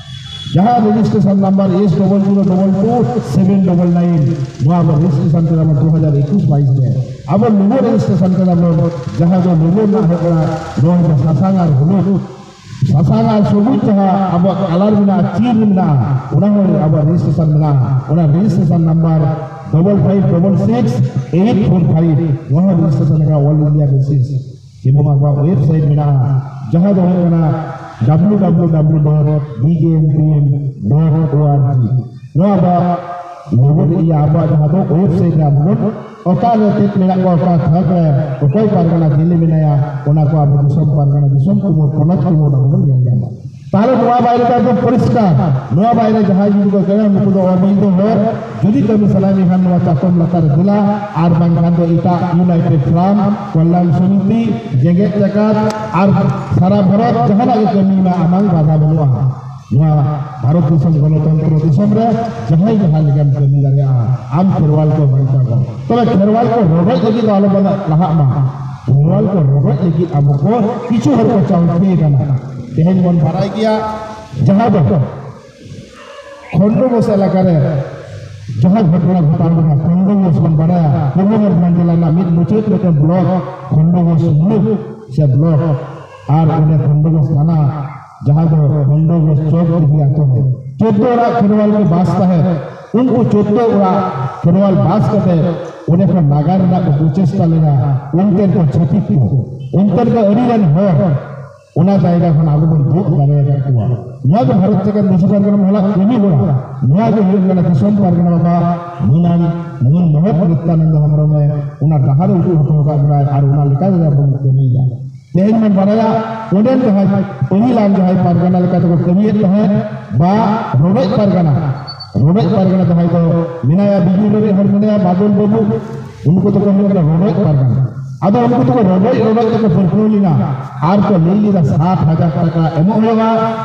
ᱡᱟᱦᱟᱸ registration number S double zero double two seven double nine, ᱱᱚᱣᱟ ᱟᱵᱚ ᱨᱮᱡᱤᱥᱴᱨᱮᱥᱚᱱ ᱠᱮᱫᱟ ᱵᱚᱱ ᱫᱩ ᱦᱟᱡᱟᱨ ᱮᱠᱩᱥ ᱵᱟᱭᱤᱥ ᱨᱮ᱾ ᱟᱵᱚ ᱞᱳᱜᱳ ᱨᱮᱡᱤᱥᱴᱨᱮᱥᱚᱱ ᱠᱮᱫᱟ ᱵᱚᱱ, ᱡᱟᱦᱟᱸ ᱫᱚ ᱞᱳᱜᱳ ᱨᱮᱱᱟᱜ ᱦᱩᱭᱩᱜ ᱠᱟᱱᱟ ᱱᱚᱣᱟ ᱫᱚ ᱥᱟᱥᱟᱝ ᱟᱨ ᱦᱚᱞᱩᱫ, ᱥᱟᱥᱟᱝ ᱟᱨ ᱥᱚᱵᱩᱡ ᱡᱟᱦᱟᱸ ᱟᱵᱚᱣᱟᱜ ᱠᱟᱞᱟᱨ ᱢᱮᱱᱟᱜᱼᱟ, ᱪᱤᱱ ᱢᱮᱱᱟᱜᱼᱟ, ᱚᱱᱟ ᱦᱚᱸ ᱟᱵᱚᱣᱟᱜ ᱨᱮᱡᱤᱥᱴᱨᱮᱥᱚᱱ ᱢᱮᱱᱟᱜᱼᱟ᱾ ᱚᱱᱟ registration number double five double six eight four five, ᱱᱚᱣᱟ ᱦᱚᱸ ᱨᱮᱡᱤᱥᱴᱨᱮᱥᱚᱱ ᱞᱮᱠᱟ ᱚᱞ ᱤᱱᱰᱤᱭᱟ ᱵᱮᱥᱤᱥ᱾ ᱮᱵᱚᱝ ᱟᱵᱚᱣᱟᱜ ᱳᱭᱮᱵᱥᱟᱭᱤᱴ ᱢᱮᱱᱟᱜᱼᱟ, ᱡᱟᱦᱟᱸ ᱫᱚ ᱦᱩᱭᱩᱜ ᱠᱟᱱᱟ W W W dot B J M P M dot ᱳ ᱟᱨ ᱡᱤ᱾ ᱱᱚᱣᱟ ᱟᱵᱚᱣᱟᱜ ᱞᱚᱜᱚ ᱤᱭᱟᱹ ᱟᱵᱚᱣᱟᱜ ᱡᱟᱦᱟᱸ ᱫᱚ ᱳᱭᱮᱵᱥᱟᱭᱤᱴ ᱨᱮ ᱟᱵᱚ ᱵᱚᱱ ᱚᱠᱟ ᱨᱮ ᱪᱮᱫ ᱢᱮᱱᱟᱜ ᱠᱚᱣᱟ, ᱚᱠᱟ ᱛᱷᱟᱠ ᱨᱮ ᱚᱠᱚᱭ ᱯᱟᱨᱜᱟᱱᱟ ᱫᱤᱞᱤ ᱢᱮᱱᱟᱭᱟ, ᱚᱱᱟ ᱠᱚ ᱟᱵᱚ ᱫᱤᱥᱚᱢ ᱯᱟᱨᱜᱟᱱᱟ, ᱫᱤᱥᱚᱢ ᱠᱩᱢᱩᱴ, ᱯᱚᱱᱚᱛ ᱠᱩᱢᱩᱴ ᱟᱵᱚ ᱵᱚᱱ ᱧᱮᱞ ᱧᱟᱢᱟ᱾ ᱛᱟᱦᱞᱮ ᱱᱚᱣᱟ ᱵᱟᱭᱨᱮ ᱫᱚ ᱮᱠᱫᱚᱢ ᱯᱚᱨᱤᱥᱠᱟᱨ, ᱱᱚᱣᱟ ᱵᱟᱭᱨᱮ ᱡᱟᱦᱟᱸᱭ ᱡᱩᱫᱤ ᱠᱚ ᱠᱟᱹᱢᱤᱭᱟ, ᱱᱩᱠᱩ ᱫᱚ ᱚᱵᱚᱭᱫᱷᱚ ᱦᱚᱲ᱾ ᱡᱩᱫᱤ ᱠᱟᱹᱢᱤ ᱥᱟᱱᱟᱭᱮ ᱠᱷᱟᱱ ᱱᱚᱣᱟ ᱪᱟᱛᱚᱢ ᱞᱟᱛᱟᱨ ᱨᱮ ᱫᱮᱞᱟ, ᱟᱨ ᱵᱟᱝᱠᱷᱟᱱ ᱫᱚ ᱮᱴᱟᱜ ᱤᱭᱩᱱᱟᱭᱴᱮᱰ ᱯᱷᱟᱨᱢ, ᱠᱚᱞᱭᱟᱱ ᱥᱚᱢᱤᱛᱤ, ᱡᱮᱜᱮᱛ ᱡᱟᱠᱟᱛ ᱟᱨ ᱥᱟᱨᱟ ᱵᱷᱟᱨᱚᱛ ᱡᱟᱦᱟᱱᱟᱜ ᱜᱮ ᱠᱟᱹᱢᱤ ᱢᱮ, ᱟᱢᱟᱝ ᱵᱟᱫᱷᱟ ᱵᱟᱹᱱᱩᱜᱼᱟ᱾ ᱱᱚᱣᱟ ᱵᱷᱟᱨᱚᱛ ᱫᱤᱥᱚᱢ ᱜᱚᱱᱚᱛᱚᱱᱛᱨᱚ ᱫᱤᱥᱚᱢ ᱨᱮ ᱡᱟᱦᱟᱸᱭ ᱡᱟᱦᱟᱸ ᱞᱮᱠᱟᱢ ᱠᱟᱹᱢᱤ ᱫᱟᱲᱮᱭᱟᱜᱼᱟ, ᱟᱢ ᱠᱷᱮᱨᱣᱟᱞ ᱠᱚ ᱵᱟᱧᱪᱟᱣ ᱠᱚ᱾ ᱛᱚᱵᱮ ᱠᱷᱮᱨᱣᱟᱞ ᱠᱚ ᱨᱚᱰᱚᱡ ᱞᱟᱹᱜᱤᱫ ᱫᱚ ᱟᱞᱚ ᱵᱚᱱ ᱞᱟᱦᱟᱜ ᱢᱟ᱾ ᱠᱷᱮᱨᱣᱟᱞ ᱠᱚ ᱨᱚᱰᱚᱡ ᱞᱟᱹᱜᱤᱫ ᱟᱵᱚ ᱠᱚ ᱠᱤᱪᱷᱩ ᱦᱚᱲ ᱠᱚ ᱪᱟᱣᱛᱷᱤ ᱟᱠᱟᱱᱟ᱾ ᱛᱮᱦᱮᱧ ᱵᱚᱱ ᱵᱟᱲᱟᱭ ᱜᱮᱭᱟ, ᱡᱟᱦᱟᱸ ᱫᱚ ᱠᱷᱚᱱᱰᱚᱜᱷᱳᱥ ᱮᱞᱟᱠᱟ ᱨᱮ ᱡᱟᱦᱟᱸ ᱜᱷᱚᱴᱚᱱᱟ ᱜᱷᱚᱴᱟᱣ ᱞᱮᱱᱟ, ᱠᱷᱚᱱᱰᱚᱜᱷᱳᱥ ᱵᱚᱱ ᱵᱟᱲᱟᱭᱟ, ᱯᱩᱨᱵᱚ ᱵᱚᱨᱫᱷᱚᱢᱟᱱ ᱡᱮᱞᱟ ᱨᱮᱱᱟᱜ ᱢᱤᱫ ᱢᱩᱪᱟᱹᱫ ᱢᱤᱫᱴᱮᱱ ᱵᱞᱚᱠ ᱠᱷᱚᱱᱰᱚᱜᱷᱳᱥ ᱢᱩᱞᱩᱠ ᱥᱮ ᱵᱞᱚᱠ, ᱟᱨ ᱚᱸᱰᱮ ᱠᱷᱚᱱᱰᱚᱜᱷᱳᱥ ᱛᱷᱟᱱᱟ, ᱡᱟᱦᱟᱸ ᱫᱚ ᱠᱷᱚᱱᱰᱚᱜᱷᱳᱥ ᱪᱚᱠ ᱰᱤᱦᱤ ᱟᱛᱳ ᱨᱮ ᱪᱳᱫᱽᱫᱳ ᱚᱲᱟᱜ ᱠᱷᱮᱨᱣᱟᱞ ᱠᱚ ᱵᱟᱥ ᱛᱟᱦᱮᱸᱫ᱾ ᱩᱱᱠᱩ ᱪᱳᱫᱽᱫᱳ ᱚᱲᱟᱜ ᱠᱷᱮᱨᱣᱟᱞ ᱵᱟᱥ ᱠᱟᱛᱮ ᱚᱸᱰᱮ ᱠᱷᱚᱱ ᱱᱟᱜᱟᱨ ᱨᱮᱱᱟᱜ ᱠᱚ ᱯᱨᱚᱪᱮᱥᱴᱟ ᱞᱮᱫᱟ᱾ ᱚᱱᱛᱮᱱ ᱠᱚ ᱪᱷᱟᱹᱛᱤᱠ ᱠᱚ, ᱚᱱᱛᱮᱱ ᱠᱚ ᱟᱹᱰᱤ ᱜᱟᱱ ᱦᱚᱲ ᱚᱱᱟ ᱡᱟᱭᱜᱟ ᱠᱷᱚᱱ ᱟᱵᱚ ᱵᱚᱱ ᱫᱩᱜ ᱫᱟᱲᱮ ᱟᱠᱟᱫ ᱠᱚᱣᱟ᱾ ᱱᱚᱣᱟ ᱜᱮ ᱵᱷᱟᱨᱚᱛ ᱡᱟᱠᱟᱛ ᱢᱟᱹᱡᱷᱤ ᱯᱟᱨᱜᱟᱱᱟ ᱢᱚᱦᱚᱞᱟᱜ ᱠᱟᱹᱢᱤ ᱦᱚᱨᱟ᱾ ᱱᱚᱣᱟ ᱜᱮ ᱦᱩᱭᱩᱜ ᱠᱟᱱᱟ ᱫᱤᱥᱚᱢ ᱯᱟᱨᱜᱟᱱᱟ ᱵᱟᱵᱟ ᱢᱟᱹᱱᱟᱱ ᱢᱟᱹᱱ ᱢᱚᱦᱚᱛ ᱱᱤᱛᱭᱟᱱᱚᱱᱫᱚ ᱦᱮᱢᱵᱨᱚᱢ ᱮ ᱚᱱᱟ ᱰᱟᱦᱟᱨ ᱮ ᱩᱫᱩᱜ ᱦᱚᱴᱚ ᱟᱠᱟᱫ ᱵᱚᱱᱟᱭ ᱟᱨ ᱚᱱᱟ ᱞᱮᱠᱟ ᱜᱮ ᱟᱵᱚ ᱵᱚᱱ ᱠᱟᱹᱢᱤᱭᱮᱫᱟ᱾ ᱛᱮᱦᱮᱧ ᱵᱚᱱ ᱵᱟᱲᱟᱭᱟ, ᱚᱸᱰᱮᱱ ᱡᱟᱦᱟᱸᱭ ᱯᱟᱹᱦᱤᱞᱟᱱ ᱡᱟᱦᱟᱸᱭ ᱯᱟᱨᱜᱟᱱᱟ ᱞᱮᱠᱟ ᱛᱮᱠᱚ ᱠᱟᱹᱢᱤᱭᱮᱫ ᱛᱟᱦᱮᱸᱫ, ᱵᱟ ᱨᱚᱰᱚᱡ ᱯᱟᱨᱜᱟᱱᱟ, ᱨᱚᱰᱚᱡ ᱯᱟᱨᱜᱟᱱᱟ ᱡᱟᱦᱟᱸᱭ ᱫᱚ ᱢᱮᱱᱟᱭᱟ, ᱵᱤᱡᱩ ᱨᱚᱰᱚᱡ ᱦᱚᱲ ᱢᱮᱱᱟᱭᱟ, ᱵᱟᱫᱚᱞ ᱵᱟᱹᱵᱩ, ᱩᱱᱠᱩ ᱫᱚᱠᱚ ᱦᱩᱭᱩᱜ ᱠᱟᱱᱟ ᱨᱚᱰᱚᱡ ᱯᱟᱨᱜᱟᱱᱟ᱾ ᱟᱫᱚ ᱩᱱᱠᱩ ᱫᱚᱠᱚ ᱨᱚᱰᱚᱡ ᱨᱚᱰᱚᱡ ᱛᱮᱠᱚ ᱯᱟᱹᱨᱠᱟᱹᱣ ᱞᱮᱱᱟ ᱟᱨ ᱠᱚ ᱞᱟᱹᱭ ᱞᱮᱫᱟ, ᱥᱟᱛ ᱦᱟᱡᱟᱨ ᱴᱟᱠᱟ ᱮᱢᱚᱜ ᱦᱩᱭᱩᱜᱼᱟ,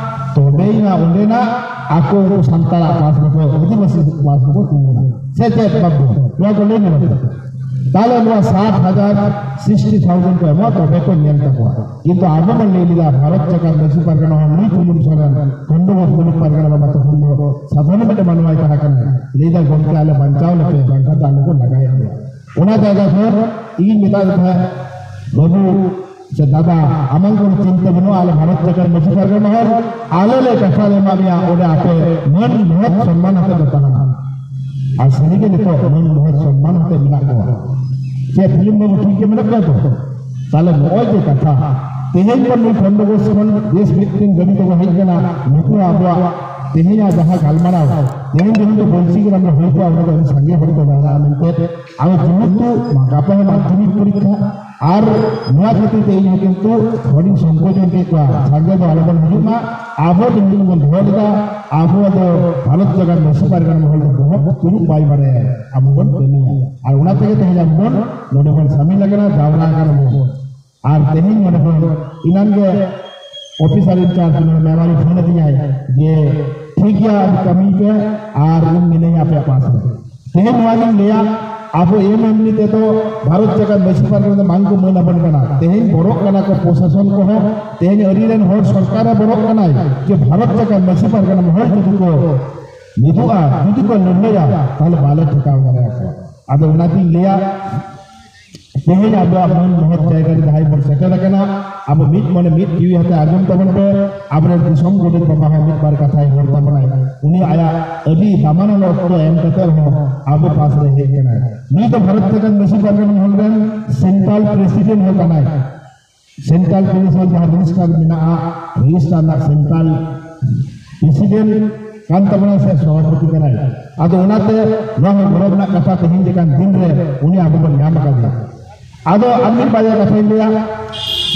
ᱛᱚᱵᱮᱭᱮᱱᱟ ᱚᱸᱰᱮᱱᱟᱜ ᱟᱠᱚ ᱩᱱᱠᱩ ᱥᱟᱱᱛᱟᱲᱟᱜ ᱯᱟᱥ ᱨᱮᱠᱚ, ᱟᱹᱫᱤᱵᱟᱹᱥᱤ ᱯᱟᱥ ᱨᱮᱠᱚ ᱛᱤᱸᱜᱩᱱᱟ᱾ ᱥᱮ ᱪᱮᱫ ᱵᱟᱹᱵᱩ? ᱱᱚᱣᱟ ᱠᱚ ᱞᱟᱹᱭ ᱧᱚᱜ ᱠᱮᱫᱟ᱾ ᱛᱟᱦᱞᱮ ᱱᱚᱣᱟ ᱥᱟᱛ ᱦᱟᱡᱟᱨ, ᱥᱤᱠᱥᱴᱤ ᱛᱷᱟᱣᱡᱮᱱᱰ ᱠᱚ ᱮᱢᱚᱜᱼᱟ, ᱛᱚᱵᱮ ᱠᱚ ᱧᱮᱞ ᱛᱟᱠᱚᱣᱟ᱾ ᱠᱤᱱᱛᱩ ᱟᱵᱚ ᱵᱚᱱ ᱞᱟᱹᱭ ᱞᱮᱫᱟ, ᱵᱷᱟᱨᱚᱛ ᱡᱟᱠᱟᱛ ᱢᱟᱹᱡᱷᱤ ᱯᱟᱨᱜᱟᱱᱟ ᱦᱚᱸ ᱱᱩᱭ ᱠᱩᱢᱩᱱ ᱥᱚᱨᱮᱱ, ᱠᱷᱚᱱᱰᱚᱜᱷᱳᱥ ᱢᱩᱞᱩᱠ ᱯᱟᱨᱜᱟᱱᱟ ᱵᱟᱵᱟ ᱛᱚᱠᱷᱚᱱ ᱫᱚ ᱥᱟᱫᱷᱟᱨᱚᱱ ᱢᱤᱫᱴᱮᱱ ᱢᱟᱱᱣᱟᱭ ᱛᱟᱦᱮᱸ ᱠᱟᱱᱟ, ᱞᱟᱹᱭ ᱫᱟ, "ᱜᱚᱢᱠᱮ, ᱟᱞᱮ ᱵᱟᱧᱪᱟᱣ ᱞᱮᱯᱮ, ᱵᱟᱝᱠᱷᱟᱱ ᱫᱚ ᱟᱞᱮ ᱠᱚ ᱞᱟᱜᱟᱭᱮᱫ ᱞᱮᱭᱟ᱾" ᱚᱱᱟ ᱡᱟᱭᱜᱟ ᱠᱷᱚᱱ ᱤᱧ ᱢᱮᱛᱟᱫ ᱠᱚ ᱛᱟᱦᱮᱸᱫ, "ᱵᱟᱹᱵᱩ ᱥᱮ ᱫᱟᱫᱟ, ᱟᱢᱟᱝ ᱠᱳᱱᱳ ᱪᱤᱱᱛᱟᱹ ᱵᱟᱹᱱᱩᱜᱼᱟ, ᱟᱞᱮ ᱵᱷᱟᱨᱚᱛ ᱡᱟᱠᱟᱛ ᱢᱟᱹᱡᱷᱤ ᱯᱟᱨᱜᱟᱱᱟ ᱦᱚᱲ, ᱟᱞᱮ ᱞᱮ ᱠᱟᱛᱷᱟ ᱞᱮ ᱮᱢᱟᱫ ᱢᱮᱭᱟ, ᱚᱸᱰᱮ ᱟᱯᱮ ᱢᱟᱹᱱ ᱢᱚᱦᱚᱛ ᱥᱚᱱᱢᱟᱱ ᱟᱛᱮ ᱯᱮ ᱛᱟᱦᱮᱱᱟ᱾" ᱟᱨ ᱥᱟᱹᱨᱤᱜᱮ ᱱᱤᱛᱚᱜ ᱢᱟᱹᱱ ᱢᱚᱦᱚᱛ ᱥᱚᱱᱢᱟᱱ ᱟᱛᱮ ᱢᱮᱱᱟᱜ ᱠᱚᱣᱟ᱾ ᱪᱮᱫ ᱯᱷᱤᱞᱢ ᱵᱟᱹᱵᱩ ᱴᱷᱤᱠ ᱜᱮ ᱢᱮᱱᱟᱜ ᱠᱚᱣᱟ ᱛᱚ? ᱛᱟᱦᱞᱮ ᱱᱚᱜᱼᱚᱭ ᱡᱮ ᱠᱟᱛᱷᱟ, ᱛᱮᱦᱮᱧ ᱠᱷᱚᱱ ᱱᱩᱭ ᱠᱷᱚᱱᱰᱚ ᱜᱳᱥ ᱠᱷᱚᱱ ᱵᱮᱥ ᱢᱤᱫᱴᱮᱱ ᱜᱟᱹᱰᱤ ᱛᱮᱠᱚ ᱦᱮᱡ ᱠᱟᱱᱟ, ᱱᱩᱠᱩ ᱦᱚᱸ ᱟᱵᱚᱣᱟᱜ ᱛᱮᱦᱮᱧᱟᱜ ᱡᱟᱦᱟᱸ ᱜᱟᱞᱢᱟᱨᱟᱣ, ᱛᱮᱦᱮᱧ ᱡᱮᱦᱮᱛᱩ ᱵᱚᱞᱪᱤ ᱜᱨᱟᱢ ᱨᱮ ᱦᱩᱭ ᱠᱚᱜᱼᱟ, ᱚᱸᱰᱮ ᱫᱚ ᱟᱹᱰᱤ ᱥᱟᱸᱜᱮ ᱦᱚᱲ ᱠᱚ ᱡᱟᱣᱨᱟᱜᱼᱟ ᱢᱮᱱᱛᱮ᱾ ᱟᱫᱚ ᱡᱮᱦᱮᱛᱩ ᱜᱟᱯᱟ ᱦᱚᱸ ᱢᱟᱫᱽᱫᱷᱚᱢᱤᱠ ᱯᱚᱨᱤᱠᱠᱷᱟ, ᱟᱨ ᱱᱚᱣᱟ ᱠᱷᱟᱹᱛᱤᱨ ᱛᱮ ᱤᱧ ᱦᱚᱸ ᱠᱤᱱᱛᱩ ᱦᱚᱲᱤᱧ ᱥᱚᱝᱠᱳᱪ ᱚᱪᱚᱭᱮᱫ ᱠᱚᱣᱟ, ᱥᱟᱸᱜᱮ ᱫᱚ ᱟᱞᱚᱵᱚᱱ ᱦᱤᱡᱩᱜ ᱢᱟ᱾ ᱟᱵᱚ ᱫᱚ ᱢᱤᱫ ᱵᱚᱱ ᱫᱚᱦᱚ ᱞᱮᱫᱟ, ᱟᱵᱚ ᱫᱚ ᱵᱷᱟᱨᱚᱛ ᱡᱟᱠᱟᱛ ᱢᱟᱹᱡᱷᱤ ᱯᱟᱨᱜᱟᱱᱟ ᱢᱚᱦᱚᱞ ᱫᱚ ᱵᱚᱦᱚᱜ ᱛᱩᱲᱩᱵ ᱵᱟᱭ ᱵᱟᱲᱟᱭᱟ, ᱟᱵᱚ ᱵᱚᱱ ᱠᱟᱹᱢᱤᱭᱟ᱾ ᱟᱨ ᱚᱱᱟ ᱛᱮᱜᱮ ᱛᱮᱦᱮᱧ ᱟᱵᱚ ᱵᱚᱱ ᱱᱚᱰᱮ ᱵᱚᱱ ᱥᱟᱢᱤᱞ ᱟᱠᱟᱱᱟ, ᱡᱟᱣᱨᱟ ᱟᱠᱟᱱᱟ ᱵᱚᱱ᱾ ᱟᱨ ᱛᱮᱦᱮᱧ ᱱᱚᱰᱮ ᱠᱷᱚᱱ ᱮᱱᱟᱱ ᱜᱮ ᱚᱯᱷᱤᱥᱟᱨ ᱤᱱᱪᱟᱨᱡᱽ ᱱᱚᱰᱮ ᱢᱮᱢᱟᱨᱤ ᱯᱷᱳᱱ ᱟᱹᱫᱤᱧᱟᱭ ᱡᱮ, "ᱴᱷᱤᱠ ᱜᱮᱭᱟ, ᱟᱹᱰᱤ ᱠᱟᱹᱢᱤ ᱯᱮ, ᱟᱨ ᱤᱧ ᱢᱤᱱᱟᱹᱧᱟ ᱟᱯᱮᱭᱟᱜ ᱯᱟᱥ ᱨᱮ᱾" ᱛᱮᱦᱮᱧ ᱱᱚᱣᱟ ᱜᱤᱧ ᱞᱟᱹᱭᱟ, ᱟᱵᱚ ᱮᱢ ᱮᱢᱱᱤ ᱛᱮᱫᱚ ᱵᱷᱟᱨᱚᱛ ᱡᱟᱠᱟᱛ ᱢᱟᱹᱡᱷᱤ ᱯᱟᱨᱜᱟᱱᱟ ᱫᱚ ᱵᱟᱝ ᱠᱚ ᱢᱟᱹᱱ ᱟᱵᱚᱱ ᱠᱟᱱᱟ᱾ ᱛᱮᱦᱮᱧ ᱵᱚᱨᱚᱜ ᱠᱟᱱᱟ ᱠᱚ ᱯᱨᱚᱥᱟᱥᱚᱱ ᱠᱚᱦᱚᱸ, ᱛᱮᱦᱮᱧ ᱟᱹᱨᱤ ᱨᱮᱱ ᱦᱚᱲ ᱥᱚᱨᱠᱟᱨᱮ ᱵᱚᱨᱚᱜ ᱠᱟᱱᱟᱭ ᱡᱮ ᱵᱷᱟᱨᱚᱛ ᱡᱟᱠᱟᱛ ᱢᱟᱹᱡᱷᱤ ᱯᱟᱨᱜᱟᱱᱟ ᱢᱚᱦᱚᱞ ᱡᱩᱫᱤ ᱠᱚ ᱢᱤᱫᱚᱜᱼᱟ, ᱡᱩᱫᱤ ᱠᱚ ᱞᱟᱹᱲᱦᱟᱹᱭᱟ, ᱛᱟᱦᱞᱮ ᱵᱟᱞᱮ ᱴᱷᱮᱠᱟᱣ ᱫᱟᱲᱮᱭᱟᱠᱚᱣᱟ᱾ ᱟᱫᱚ ᱚᱱᱟᱛᱤᱧ ᱞᱟᱹᱭᱟ, ᱛᱮᱦᱮᱧ ᱟᱵᱚᱣᱟᱜ ᱢᱟᱹᱱ ᱢᱚᱦᱚᱛ ᱡᱟᱭᱜᱟ ᱨᱮ ᱡᱟᱦᱟᱸᱭ ᱵᱚᱱ ᱥᱮᱴᱮᱨ ᱟᱠᱟᱱᱟ, ᱟᱵᱚ ᱢᱤᱫ ᱢᱚᱱᱮ ᱢᱤᱫ ᱡᱤᱣᱤ ᱦᱟᱛᱮ ᱟᱸᱡᱚᱢ ᱛᱟᱵᱚᱱ ᱯᱮ, ᱟᱵᱚᱨᱮᱱ ᱫᱤᱥᱚᱢ ᱜᱚᱰᱮᱛ ᱵᱟᱵᱟ ᱦᱚᱸ ᱢᱤᱫ ᱵᱟᱨ ᱠᱟᱛᱷᱟᱭ ᱨᱚᱲ ᱛᱟᱵᱚᱱᱟᱭ᱾ ᱩᱱᱤ ᱟᱭᱟᱜ ᱟᱹᱰᱤ ᱫᱟᱢᱟᱱᱟᱱ ᱚᱠᱛᱚ ᱮᱢ ᱠᱟᱛᱮ ᱨᱮᱦᱚᱸ ᱟᱵᱚ ᱯᱟᱥ ᱨᱮ ᱦᱮᱡ ᱠᱟᱱᱟᱭ᱾ ᱱᱩᱭ ᱫᱚ ᱵᱷᱟᱨᱚᱛ ᱡᱟᱠᱟᱛ ᱢᱟᱹᱡᱷᱤ ᱯᱟᱨᱜᱟᱱᱟ ᱢᱚᱦᱚᱞ ᱨᱮᱱ ᱥᱮᱱᱴᱨᱟᱞ ᱯᱨᱮᱥᱤᱰᱮᱱᱴ ᱦᱚᱸ ᱠᱟᱱᱟᱭ᱾ ᱥᱮᱱᱴᱨᱟᱞ ᱯᱨᱮᱥᱤᱰᱮᱱᱴ ᱡᱟᱦᱟᱸ ᱨᱮᱡᱤᱥᱴᱟᱨ ᱢᱮᱱᱟᱜᱼᱟ, ᱨᱮᱡᱤᱥᱴᱟᱨ ᱨᱮᱱᱟᱜ ᱥᱮᱱᱴᱨᱟᱞ ᱯᱨᱮᱥᱤᱰᱮᱱᱴ ᱠᱟᱱ ᱛᱟᱵᱚᱱᱟ ᱥᱮ ᱥᱚᱵᱷᱟᱯᱚᱛᱤ ᱠᱟᱱᱟᱭ᱾ ᱟᱫᱚ ᱚᱱᱟᱛᱮ ᱱᱚᱣᱟ ᱦᱚᱸ ᱜᱚᱨᱚᱵᱽ ᱨᱮᱱᱟᱜ ᱠᱟᱛᱷᱟ, ᱛᱮᱦᱮᱧ ᱞᱮᱠᱟᱱ ᱫᱤᱱ ᱨᱮ ᱩᱱᱤ ᱟᱵᱚ ᱵᱚᱱ ᱧᱟᱢ ᱟᱠᱟᱫᱮᱭᱟ᱾ ᱟᱫᱚ ᱟᱨ ᱢᱤᱫ ᱵᱟᱨᱭᱟ ᱠᱟᱛᱷᱟᱧ ᱞᱟᱹᱭᱟ,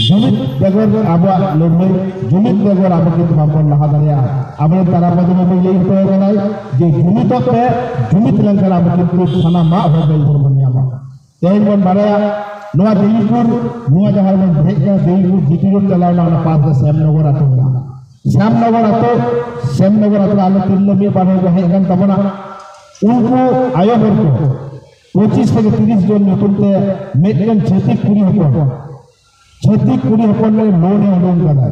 ᱡᱩᱢᱤᱫ ᱵᱮᱜᱚᱨ ᱟᱵᱚᱣᱟᱜ ᱞᱟᱹᱲᱦᱟᱹᱭ, ᱡᱩᱢᱤᱫ ᱵᱮᱜᱚᱨ ᱟᱵᱚ ᱠᱤᱱᱛᱩ ᱵᱟᱵᱚᱱ ᱞᱟᱦᱟ ᱫᱟᱲᱮᱭᱟᱜᱼᱟ᱾ ᱟᱵᱚᱨᱮᱱ ᱛᱟᱨᱟ ᱯᱟᱹᱫᱩ ᱵᱟᱵᱩᱭ ᱞᱟᱹᱭ ᱦᱚᱴᱚ ᱟᱠᱟᱫᱟᱭ ᱡᱮ ᱡᱩᱢᱤᱫᱚᱜ ᱯᱮ, ᱡᱩᱢᱤᱫ ᱞᱮᱱᱠᱷᱟᱱ ᱟᱵᱚ ᱠᱤᱱᱛᱩ ᱥᱟᱱᱟᱢᱟᱜ ᱦᱚᱸ ᱵᱮᱞ ᱵᱚᱱ ᱧᱟᱢᱟ᱾ ᱛᱮᱦᱮᱧ ᱵᱚᱱ ᱵᱟᱲᱟᱭᱟ, ᱱᱚᱣᱟ ᱫᱮᱵᱤᱯᱩᱨ, ᱱᱚᱣᱟ ᱡᱟᱦᱟᱸ ᱨᱮᱵᱚᱱ ᱦᱮᱡ ᱠᱟᱱᱟ, ᱫᱮᱵᱤᱯᱩᱨ ᱡᱤᱴᱤ ᱨᱳᱰ ᱪᱟᱞᱟᱣ ᱮᱱᱟ, ᱚᱱᱟ ᱯᱟᱥ ᱨᱮ ᱥᱮᱢᱱᱚᱜᱚᱨ ᱟᱹᱛᱩ ᱢᱮᱱᱟᱜᱼᱟ᱾ ᱥᱮᱢᱱᱚᱜᱚᱨ ᱟᱹᱛᱩ, ᱥᱮᱢᱱᱚᱜᱚᱨ ᱟᱹᱛᱩ ᱨᱮ ᱟᱞᱮ ᱛᱤᱨᱞᱟᱹ ᱢᱤᱫ ᱵᱟᱨ ᱦᱚᱲ ᱠᱚ ᱦᱮᱡ ᱟᱠᱟᱱ ᱛᱟᱵᱚᱱᱟ᱾ ᱩᱱᱠᱩ ᱟᱭᱳ ᱦᱚᱲ ᱠᱚ ᱯᱚᱸᱪᱤᱥ ᱛᱷᱮᱠᱮ ᱛᱤᱨᱤᱥ ᱡᱚᱱ ᱧᱩᱛᱩᱢ ᱛᱮ ᱢᱤᱫᱴᱮᱱ ᱪᱷᱟᱹᱛᱤᱠ ᱠᱩᱲᱤ ᱦᱚᱯᱚᱱ, ᱪᱷᱟᱹᱛᱤᱠ ᱠᱩᱲᱤ ᱦᱚᱯᱚᱱ ᱞᱟᱹᱜᱤᱫ ᱞᱳᱱ ᱮ ᱩᱰᱩᱝ ᱠᱟᱫᱟ᱾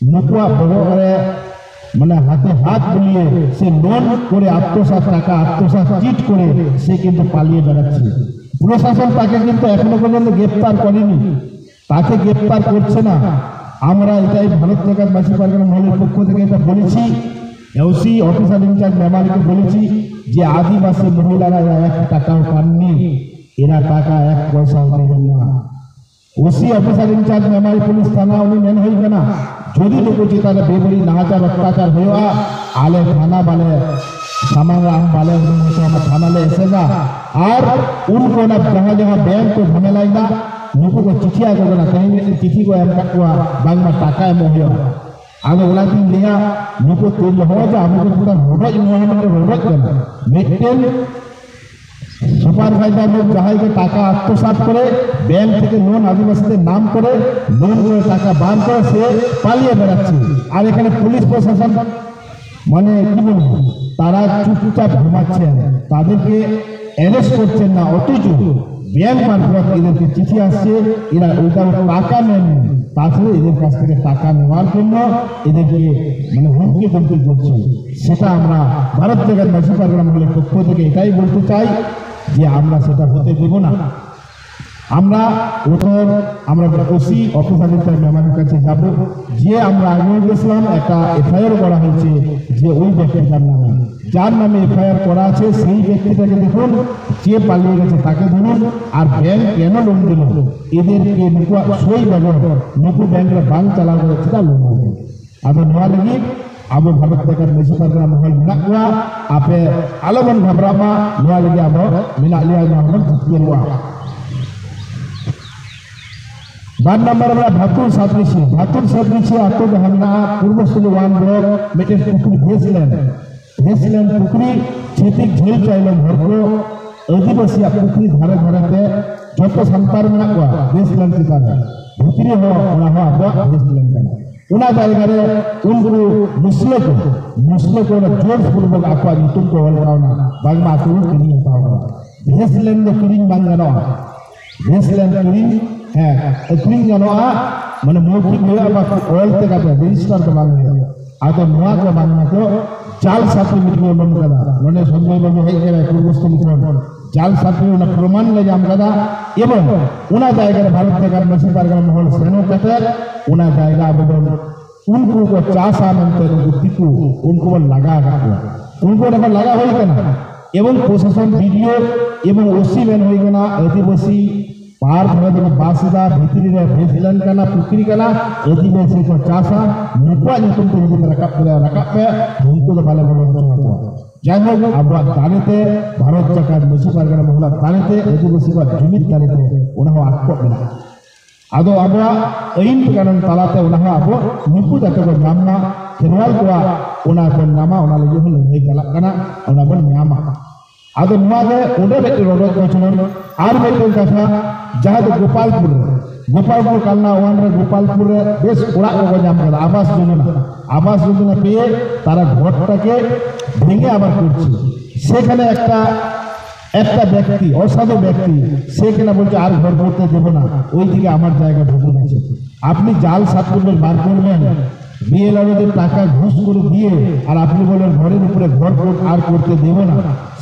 ᱱᱩᱠᱩᱣᱟᱜ ᱵᱚᱦᱚᱜ ᱨᱮ, ᱢᱟᱱᱮ, হাতে হাত বুলিয়ে সে লোন করে আত্মসাৎ টাকা আত্মসাৎ চিট করে সে কিন্তু পালিয়ে বেড়াচ্ছে। প্রশাসন তাকে কিন্তু এখনো পর্যন্ত গ্রেপ্তার করেনি, তাকে গ্রেপ্তার করছে না। আমরা এটাই ভারত জাকাত মাঝি পারগানা মহলের পক্ষ থেকে এটা বলেছি, ওসি অফিসার ইনচার্জ মেমারিকে বলেছি, ᱡᱮ ᱟᱹᱫᱤᱵᱟᱹᱥᱤ ᱢᱚᱦᱤᱞᱟ ᱨᱮ ᱮᱠ ᱴᱟᱠᱟও পাননি, এরা টাকা এক পয়সাও দেবেন না। OC officer in charge Memari police থানা উনি ᱢᱮᱱ ᱦᱩᱭ ᱠᱟᱱᱟ, ᱡᱩᱫᱤ ᱱᱩᱠᱩ ᱪᱮᱛᱟᱱ ᱨᱮ ᱵᱮᱵᱟᱹᱲᱤᱡ ᱱᱟᱦᱟᱪᱟᱨ ᱚᱛᱛᱟᱪᱟᱨ ᱦᱩᱭᱩᱜᱼᱟ, ᱟᱞᱮ ᱛᱷᱟᱱᱟ ᱵᱟᱞᱮ ᱥᱟᱢᱟᱝᱟ, ᱟᱢ ᱵᱟᱞᱮ ᱩᱰᱩᱝ ᱦᱚᱪᱚ ᱟᱢᱟ, ᱛᱷᱟᱱᱟ ᱞᱮ ᱮᱥᱮᱫᱟ᱾ ᱟᱨ ᱩᱱᱠᱩ ᱚᱱᱟ ᱡᱟᱦᱟᱸ ᱡᱟᱦᱟᱸ ᱵᱮᱝᱠ ᱠᱚ ᱡᱷᱟᱢᱮᱞᱟᱭᱮᱫᱟ, ᱱᱩᱠᱩ ᱠᱚ ᱪᱤᱴᱷᱤ ᱟᱠᱚ ᱠᱟᱱᱟ, ᱛᱮᱦᱮᱧ ᱢᱤᱫᱴᱮᱱ ᱪᱤᱴᱷᱤ ᱠᱚ ᱮᱢ ᱠᱟᱜ ᱠᱚᱣᱟ, ᱵᱟᱝᱢᱟ ᱴᱟᱠᱟ ᱮᱢᱚᱜ ᱦᱩᱭᱩᱜᱼᱟ᱾ ᱟᱫᱚ ᱚᱱᱟᱛᱤᱧ ᱞᱟᱹᱭᱟ, ᱱᱩᱠᱩ ᱛᱤᱨᱞᱟᱹ ᱦᱚᱲ ᱫᱚ ᱟᱵᱚ ᱠᱚ ᱪᱮᱛᱟᱱ ᱨᱚᱰᱚᱡ, ᱱᱚᱣᱟ ᱢᱤᱫᱴᱮᱱ ᱨᱚᱰᱚᱡ ᱠᱟᱱᱟ, ᱢᱤᱫᱴᱮᱱ সুপারভাইজার লোক যাহাইকে টাকা আত্মসাৎ করে, ব্যাংক থেকে লোন আদিবাসীদের নাম করে, লোন করে টাকা বার করে সে পালিয়ে বেড়াচ্ছে। আর এখানে পুলিশ প্রশাসন, মানে কি বলবো, তারা চুপচাপ ঘুমাচ্ছেন, তাদেরকে অ্যারেস্ট করছেন না, অথচ ব্যাংক মারফত এদেরকে চিঠি আসছে, এরা ওইটাও টাকা নেননি, তাছাড়া এদের কাছ থেকে টাকা নেওয়ার জন্য এদেরকে মানে হুমকি ধমকি করছে। সেটা আমরা ভারত জাগাত মাঝি পারগানা মহলের পক্ষ থেকে এটাই বলতে চাই যে আমরা সেটা হতে দেব না। আমরা ওদের, আমরা ওসি অফিসারের মেমারির কাছে যাব, যে আমরা আগেও গেছিলাম, একটা এফআইআর করা হয়েছে যে ওই ব্যক্তিটার নামে, যার নামে এফআইআর করা আছে সেই ব্যক্তিটাকে দেখুন, যে পালিয়ে গেছে তাকে ধরুন। আর ব্যাংক কেন লোন দিল, এদেরকে নুকুᱣᱟᱜ ᱥᱳᱭ ᱵᱮᱜᱚᱨ ᱱᱩᱠᱩ ᱵᱮᱝᱠ ᱨᱮ ᱵᱟᱝ ᱪᱟᱞᱟᱣ ᱠᱟᱛᱮ ᱪᱮᱫᱟᱜ ᱞᱳᱱ ᱦᱩᱭᱩᱜᱼᱟ? ᱟᱫᱚ ᱱᱚᱣᱟ ᱞᱟᱹᱜᱤᱫ ᱟᱵᱚ ᱵᱷᱟᱨᱚᱛ ᱡᱟᱠᱟᱛ ᱢᱟᱹᱡᱷᱤ ᱯᱟᱨᱜᱟᱱᱟ ᱢᱚᱦᱚᱞ ᱢᱮᱱᱟᱜ ᱠᱚᱣᱟ, ᱟᱯᱮ ᱟᱞᱚᱵᱚᱱ ᱜᱷᱟᱵᱨᱟᱜ ᱢᱟ, ᱱᱚᱣᱟ ᱞᱟᱹᱜᱤᱫ ᱟᱵᱚ ᱢᱮᱱᱟᱜ ᱞᱮᱭᱟ, ᱱᱚᱣᱟ ᱵᱚᱱ ᱡᱤᱛᱠᱟᱹᱨᱚᱜᱼᱟ᱾ ᱵᱟᱨ ᱱᱟᱢᱵᱟᱨ ᱨᱮ ᱢᱮᱱᱟᱜᱼᱟ ᱵᱷᱟᱛᱩᱨ ᱥᱟᱛᱜᱤᱪᱷᱤ᱾ ᱵᱷᱟᱛᱩᱨ ᱥᱟᱛᱜᱤᱪᱷᱤ ᱟᱛᱳ ᱡᱟᱦᱟᱸ ᱢᱮᱱᱟᱜᱼᱟ ᱯᱩᱨᱵᱚ ᱥᱤᱞᱤ ᱳᱣᱟᱱ ᱵᱞᱚᱠ, ᱢᱤᱫᱴᱮᱱ ᱯᱩᱠᱷᱨᱤ ᱵᱷᱮᱥ ᱞᱮᱱ, ᱵᱷᱮᱥ ᱞᱮᱱ ᱯᱩᱠᱷᱨᱤ ᱪᱷᱮᱛᱤᱠ ᱡᱷᱟᱹᱞ ᱪᱟᱭᱞᱚᱢ ᱦᱚᱲ ᱠᱚ ᱟᱹᱫᱤᱵᱟᱹᱥᱤᱭᱟᱜ ᱯᱩᱠᱷᱨᱤ ᱫᱷᱟᱨᱮ ᱫᱷᱟᱨᱮ ᱛᱮ ᱡᱚᱛᱚ ᱥᱟᱱᱛᱟᱲ ᱢᱮᱱᱟᱜ ᱠᱚᱣᱟ ᱵᱷᱮᱥ ᱞᱮᱱ ᱪᱮᱛᱟᱱ ᱨᱮ, ᱵᱷᱤᱛᱨᱤ ᱦᱚᱸ ᱚᱱᱟ ᱦᱚᱸ ᱟᱵᱚᱣᱟᱜ ᱵᱷᱮᱥ ᱞᱮᱱ ᱠᱟᱱᱟ᱾ ᱚᱱᱟ ᱡᱟᱭᱜᱟ ᱨᱮ ᱩᱱᱠᱩ ᱢᱩᱥᱞᱟᱹ ᱠᱚ, ᱢᱩᱥᱞᱟᱹ ᱠᱚ ᱚᱱᱟ ᱡᱳᱨ ᱯᱩᱨᱵᱚᱠ ᱟᱠᱚᱣᱟᱜ ᱧᱩᱛᱩᱢ ᱠᱚ ᱚᱞ ᱠᱟᱣᱱᱟ, ᱵᱟᱝᱢᱟ ᱟᱠᱚ ᱠᱚ ᱠᱤᱨᱤᱧ ᱦᱟᱛᱟᱣ ᱠᱟᱫᱟ᱾ ᱵᱷᱮᱥ ᱞᱮᱱ ᱫᱚ ᱠᱤᱨᱤᱧ ᱵᱟᱝ ᱜᱟᱱᱚᱜᱼᱟ᱾ ᱵᱷᱮᱥ ᱞᱮᱱ ᱠᱤᱨᱤᱧ, ᱦᱮᱸ, ᱟᱹᱠᱷᱨᱤᱧ ᱜᱟᱱᱚᱜᱼᱟ, ᱢᱟᱱᱮ ᱢᱳᱣᱠᱷᱤᱠ ᱦᱩᱭᱩᱜᱼᱟ ᱵᱟ ᱚᱞ ᱛᱮ ᱠᱟᱛᱮ ᱨᱮᱡᱤᱥᱴᱟᱨ ᱫᱚ ᱵᱟᱝ ᱦᱩᱭᱩᱜᱼᱟ᱾ ᱟᱫᱚ ᱱᱚᱣᱟ ᱠᱚ ᱵᱟᱝ ᱢᱟᱛᱚ ᱡᱟᱞ ᱥᱟᱨᱴᱤᱯᱷᱤᱠᱮᱴ ᱵᱚᱱ ᱮᱢ ᱠᱟᱫᱟ, ᱱᱚᱰᱮ ᱥᱚᱧᱡᱚᱭ ᱵᱟᱵᱩ ᱦᱮᱡ ᱠᱟᱱᱟᱭ ᱯᱩᱨᱵᱚ ᱥᱤᱝᱵᱷᱩᱢ ᱠᱷᱚᱱ, ᱡᱟᱞ ᱥᱟᱨᱴᱤᱯᱷᱤᱠᱮᱴ ᱚᱱᱟ ᱯᱨᱚᱢᱟᱱ ᱞᱮ ᱧᱟᱢ ᱠᱟᱫᱟ᱾ ᱮᱵᱚᱝ ᱚᱱᱟ ᱡᱟᱭᱜᱟ ᱨᱮ ᱵᱷᱟᱨᱚᱛ ᱡᱟᱠᱟᱛ ᱢᱟᱹᱡᱷᱤ ᱯᱟᱨᱜᱟᱱᱟ ᱢᱚᱦᱚᱞ ᱥᱮᱱᱚᱜ ᱠᱟᱛᱮ ᱚᱱᱟ ᱡᱟᱭᱜᱟ ᱟᱵᱚ ᱵᱚᱱ, ᱩᱱᱠᱩ ᱠᱚ ᱪᱟᱥᱟ ᱢᱮᱱᱛᱮ ᱩᱱᱠᱩ ᱫᱤᱠᱩ, ᱩᱱᱠᱩ ᱵᱚᱱ ᱞᱟᱜᱟ ᱟᱠᱟᱫ ᱠᱚᱣᱟ᱾ ᱩᱱᱠᱩ ᱚᱸᱰᱮ ᱠᱷᱚᱱ ᱞᱟᱜᱟ ᱦᱩᱭ ᱠᱟᱱᱟ᱾ ᱮᱵᱚᱝ ᱯᱨᱚᱥᱟᱥᱚᱱ, ᱵᱤᱰᱤᱳ ᱮᱵᱚᱝ ᱳᱥᱤ ᱢᱮᱱ ᱦᱩᱭ ᱠᱟᱱᱟ, ᱟᱹᱫᱤᱵᱟᱹᱥᱤ ᱯᱟᱨᱠ ᱨᱮ ᱫᱚ ᱵᱟᱥ ᱮᱫᱟ, ᱵᱷᱤᱛᱨᱤ ᱨᱮ ᱵᱷᱮᱥᱞᱮᱱ ᱠᱟᱱᱟ, ᱯᱩᱠᱷᱨᱤ ᱠᱟᱱᱟ, ᱟᱹᱫᱤᱵᱟᱹᱥᱤ ᱠᱚ ᱪᱟᱥᱟ, ᱱᱩᱠᱩᱣᱟᱜ ᱧᱩᱛᱩᱢ ᱛᱮ ᱡᱩᱫᱤ ᱯᱮ ᱨᱟᱠᱟᱵ ᱫᱟᱲᱮᱭᱟᱜᱼᱟ, ᱨᱟᱠᱟᱵ ᱯᱮ, ᱩᱱᱠᱩ ᱫᱚ ᱵᱟᱞᱮ ᱵᱚᱞᱚ ᱦᱚᱪᱚ ᱟᱠᱚᱣᱟ᱾ ᱡᱟᱭᱦᱳᱠ, ᱟᱵᱚᱣᱟᱜ ᱫᱟᱲᱮ ᱛᱮ, ᱵᱷᱟᱨᱚᱛ ᱡᱟᱠᱟᱛ ᱢᱟᱹᱡᱷᱤ ᱯᱟᱨᱜᱟᱱᱟ ᱢᱚᱦᱚᱞᱟᱜ ᱫᱟᱲᱮ ᱛᱮ, ᱟᱹᱫᱤᱵᱟᱹᱥᱤ ᱠᱚᱣᱟᱜ ᱡᱩᱢᱤᱫ ᱫᱟᱲᱮ ᱛᱮ ᱚᱱᱟ ᱦᱚᱸ ᱟᱴᱠᱚᱜ ᱢᱮᱱᱟᱜᱼᱟ᱾ ᱟᱫᱚ ᱟᱵᱚᱣᱟᱜ ᱟᱹᱭᱤᱱ ᱠᱟᱹᱱᱩᱱ ᱛᱟᱞᱟᱛᱮ ᱚᱱᱟ ᱦᱚᱸ ᱟᱵᱚ ᱱᱩᱠᱩ ᱡᱟᱛᱮ ᱠᱚ ᱧᱟᱢ ᱢᱟ, ᱠᱷᱮᱨᱣᱟᱞ ᱠᱚᱣᱟᱜ ᱚᱱᱟ ᱵᱚᱱ ᱧᱟᱢᱟ, ᱚᱱᱟ ᱞᱟᱹᱜᱤᱫ ᱦᱚᱸ ᱞᱟᱹᱲᱦᱟᱹᱭ ᱪᱟᱞᱟᱜ ᱠᱟᱱᱟ, ᱚᱱᱟ ᱵᱚᱱ ᱧᱟᱢᱟ᱾ ᱟᱫᱚ ᱱᱚᱣᱟ ᱜᱮ ᱚᱸᱰᱮ ᱢᱤᱫᱴᱮᱱ ᱨᱚᱰᱚᱡ ᱠᱚᱪᱞᱚᱱ᱾ ᱟᱨ ᱢᱤᱫᱴᱮᱱ ᱠᱟᱛᱷᱟ, ᱡᱟᱦᱟᱸ ᱫᱚ ᱜᱳᱯᱟᱞᱯᱩᱨ ᱨᱮ, ᱜᱳᱯᱟᱞᱯᱩᱨ ᱠᱟᱞᱱᱟ ᱳᱣᱟᱱ ᱨᱮ, ᱜᱳᱯᱟᱞᱯᱩᱨ ᱨᱮ ᱵᱮᱥ ᱚᱲᱟᱜ ᱠᱚᱠᱚ ᱧᱟᱢ ᱠᱮᱫᱟ, ᱟᱵᱟᱥ ᱡᱳᱡᱚᱱᱟ, ᱟᱵᱟᱥ ᱡᱳᱡᱚᱱᱟ পেয়ে তারা ঘরটাকে ভেঙে আবার করছে। সেখানে একটা একটা ব্যক্তি, অসাধু ব্যক্তি, সে কিনা বলছে, "আর ঘর করতে দেবো না, ওইদিকে আমার জায়গা ঢুকে গেছে।" আপনি জাল সার্টিফিকেট বার করবেন, বিএলআরওদের টাকা ঘুষ করে দিয়ে, আর আপনি বলেন ঘরের উপরে ঘর কর-, আর করতে দেবো না,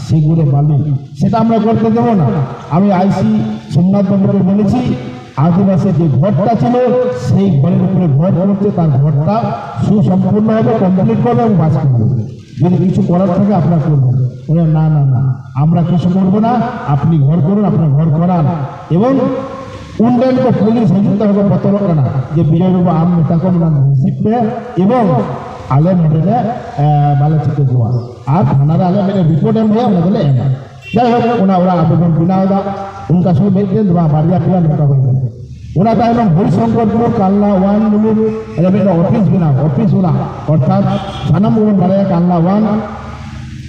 সেগুলো বালি, সেটা আমরা করতে দেবো না। আমি আইসি সোমনাথ বাবুকে বলেছি, আদিবাসী যে ঘরটা ছিল, সেই ঘরের উপরে ঘর করতে, তার ঘরটা সুসম্পূর্ণ হবে, কমপ্লিট করবে এবং বাস করবে। যদি কিছু করার থাকে আপনারা করবেন। ওরা, "না, না, না, আমরা কিছু করবো না, আপনি ঘর করুন, আপনার ঘর করান।" এবং ᱩᱱᱨᱮᱱ ᱠᱚ ᱯᱩᱞᱤᱥ ᱦᱤᱡᱩᱜ ᱛᱮᱦᱚᱸ ᱠᱚ ᱵᱚᱛᱚᱨᱚᱜ ᱠᱟᱱᱟ ᱡᱮ, "ᱵᱤᱡᱚᱭ ᱵᱟᱹᱵᱩ, ᱟᱢ ᱢᱮᱛᱟ ᱠᱚᱢ ᱚᱱᱟ ᱨᱤᱥᱤᱵᱷ ᱯᱮ ᱮᱵᱚᱝ ᱟᱞᱮ ᱱᱚᱰᱮ ᱞᱮ, ᱮ, ᱵᱟᱞᱮ ᱪᱤᱠᱟᱹ ᱠᱚᱣᱟ, ᱟᱨ ᱛᱷᱟᱱᱟ ᱨᱮ ᱟᱞᱮ ᱢᱤᱫᱴᱮᱱ ᱨᱤᱯᱳᱨᱴ ᱮᱢ ᱦᱩᱭᱩᱜᱼᱟ, ᱚᱱᱟ ᱫᱚᱞᱮ ᱮᱢᱟ᱾" ᱡᱟᱭᱦᱳᱠ, ᱚᱱᱟ ᱚᱲᱟᱜ ᱟᱵᱚ ᱵᱚᱱ ᱵᱮᱱᱟᱣ ᱮᱫᱟ, ᱚᱱᱠᱟ ᱥᱚᱢᱚᱭ ᱢᱤᱫᱴᱮᱱ ᱫᱚ ᱵᱟᱝ, ᱵᱟᱨᱭᱟ ᱯᱮᱭᱟ ᱱᱚᱝᱠᱟ ᱦᱩᱭ ᱠᱟᱱᱟ᱾ ᱚᱱᱟ ᱛᱟᱭᱱᱚᱢ ᱦᱚᱨᱤᱥᱚᱝᱠᱚᱨᱯᱩᱨ ᱠᱟᱞᱱᱟ ᱳᱣᱟᱱ ᱢᱩᱞᱩᱠ ᱨᱮ ᱢᱤᱫᱴᱮᱱ ᱚᱯᱷᱤᱥ ᱵᱮᱱᱟᱣ, ᱚᱯᱷᱤᱥ ᱚᱲᱟᱜ, ᱚᱨᱛᱷᱟᱛ ᱥᱟᱱᱟᱢ ᱠᱚᱵᱚᱱ ᱵᱟᱲᱟᱭᱟ ᱠᱟᱞᱱᱟ ᱳᱣᱟᱱ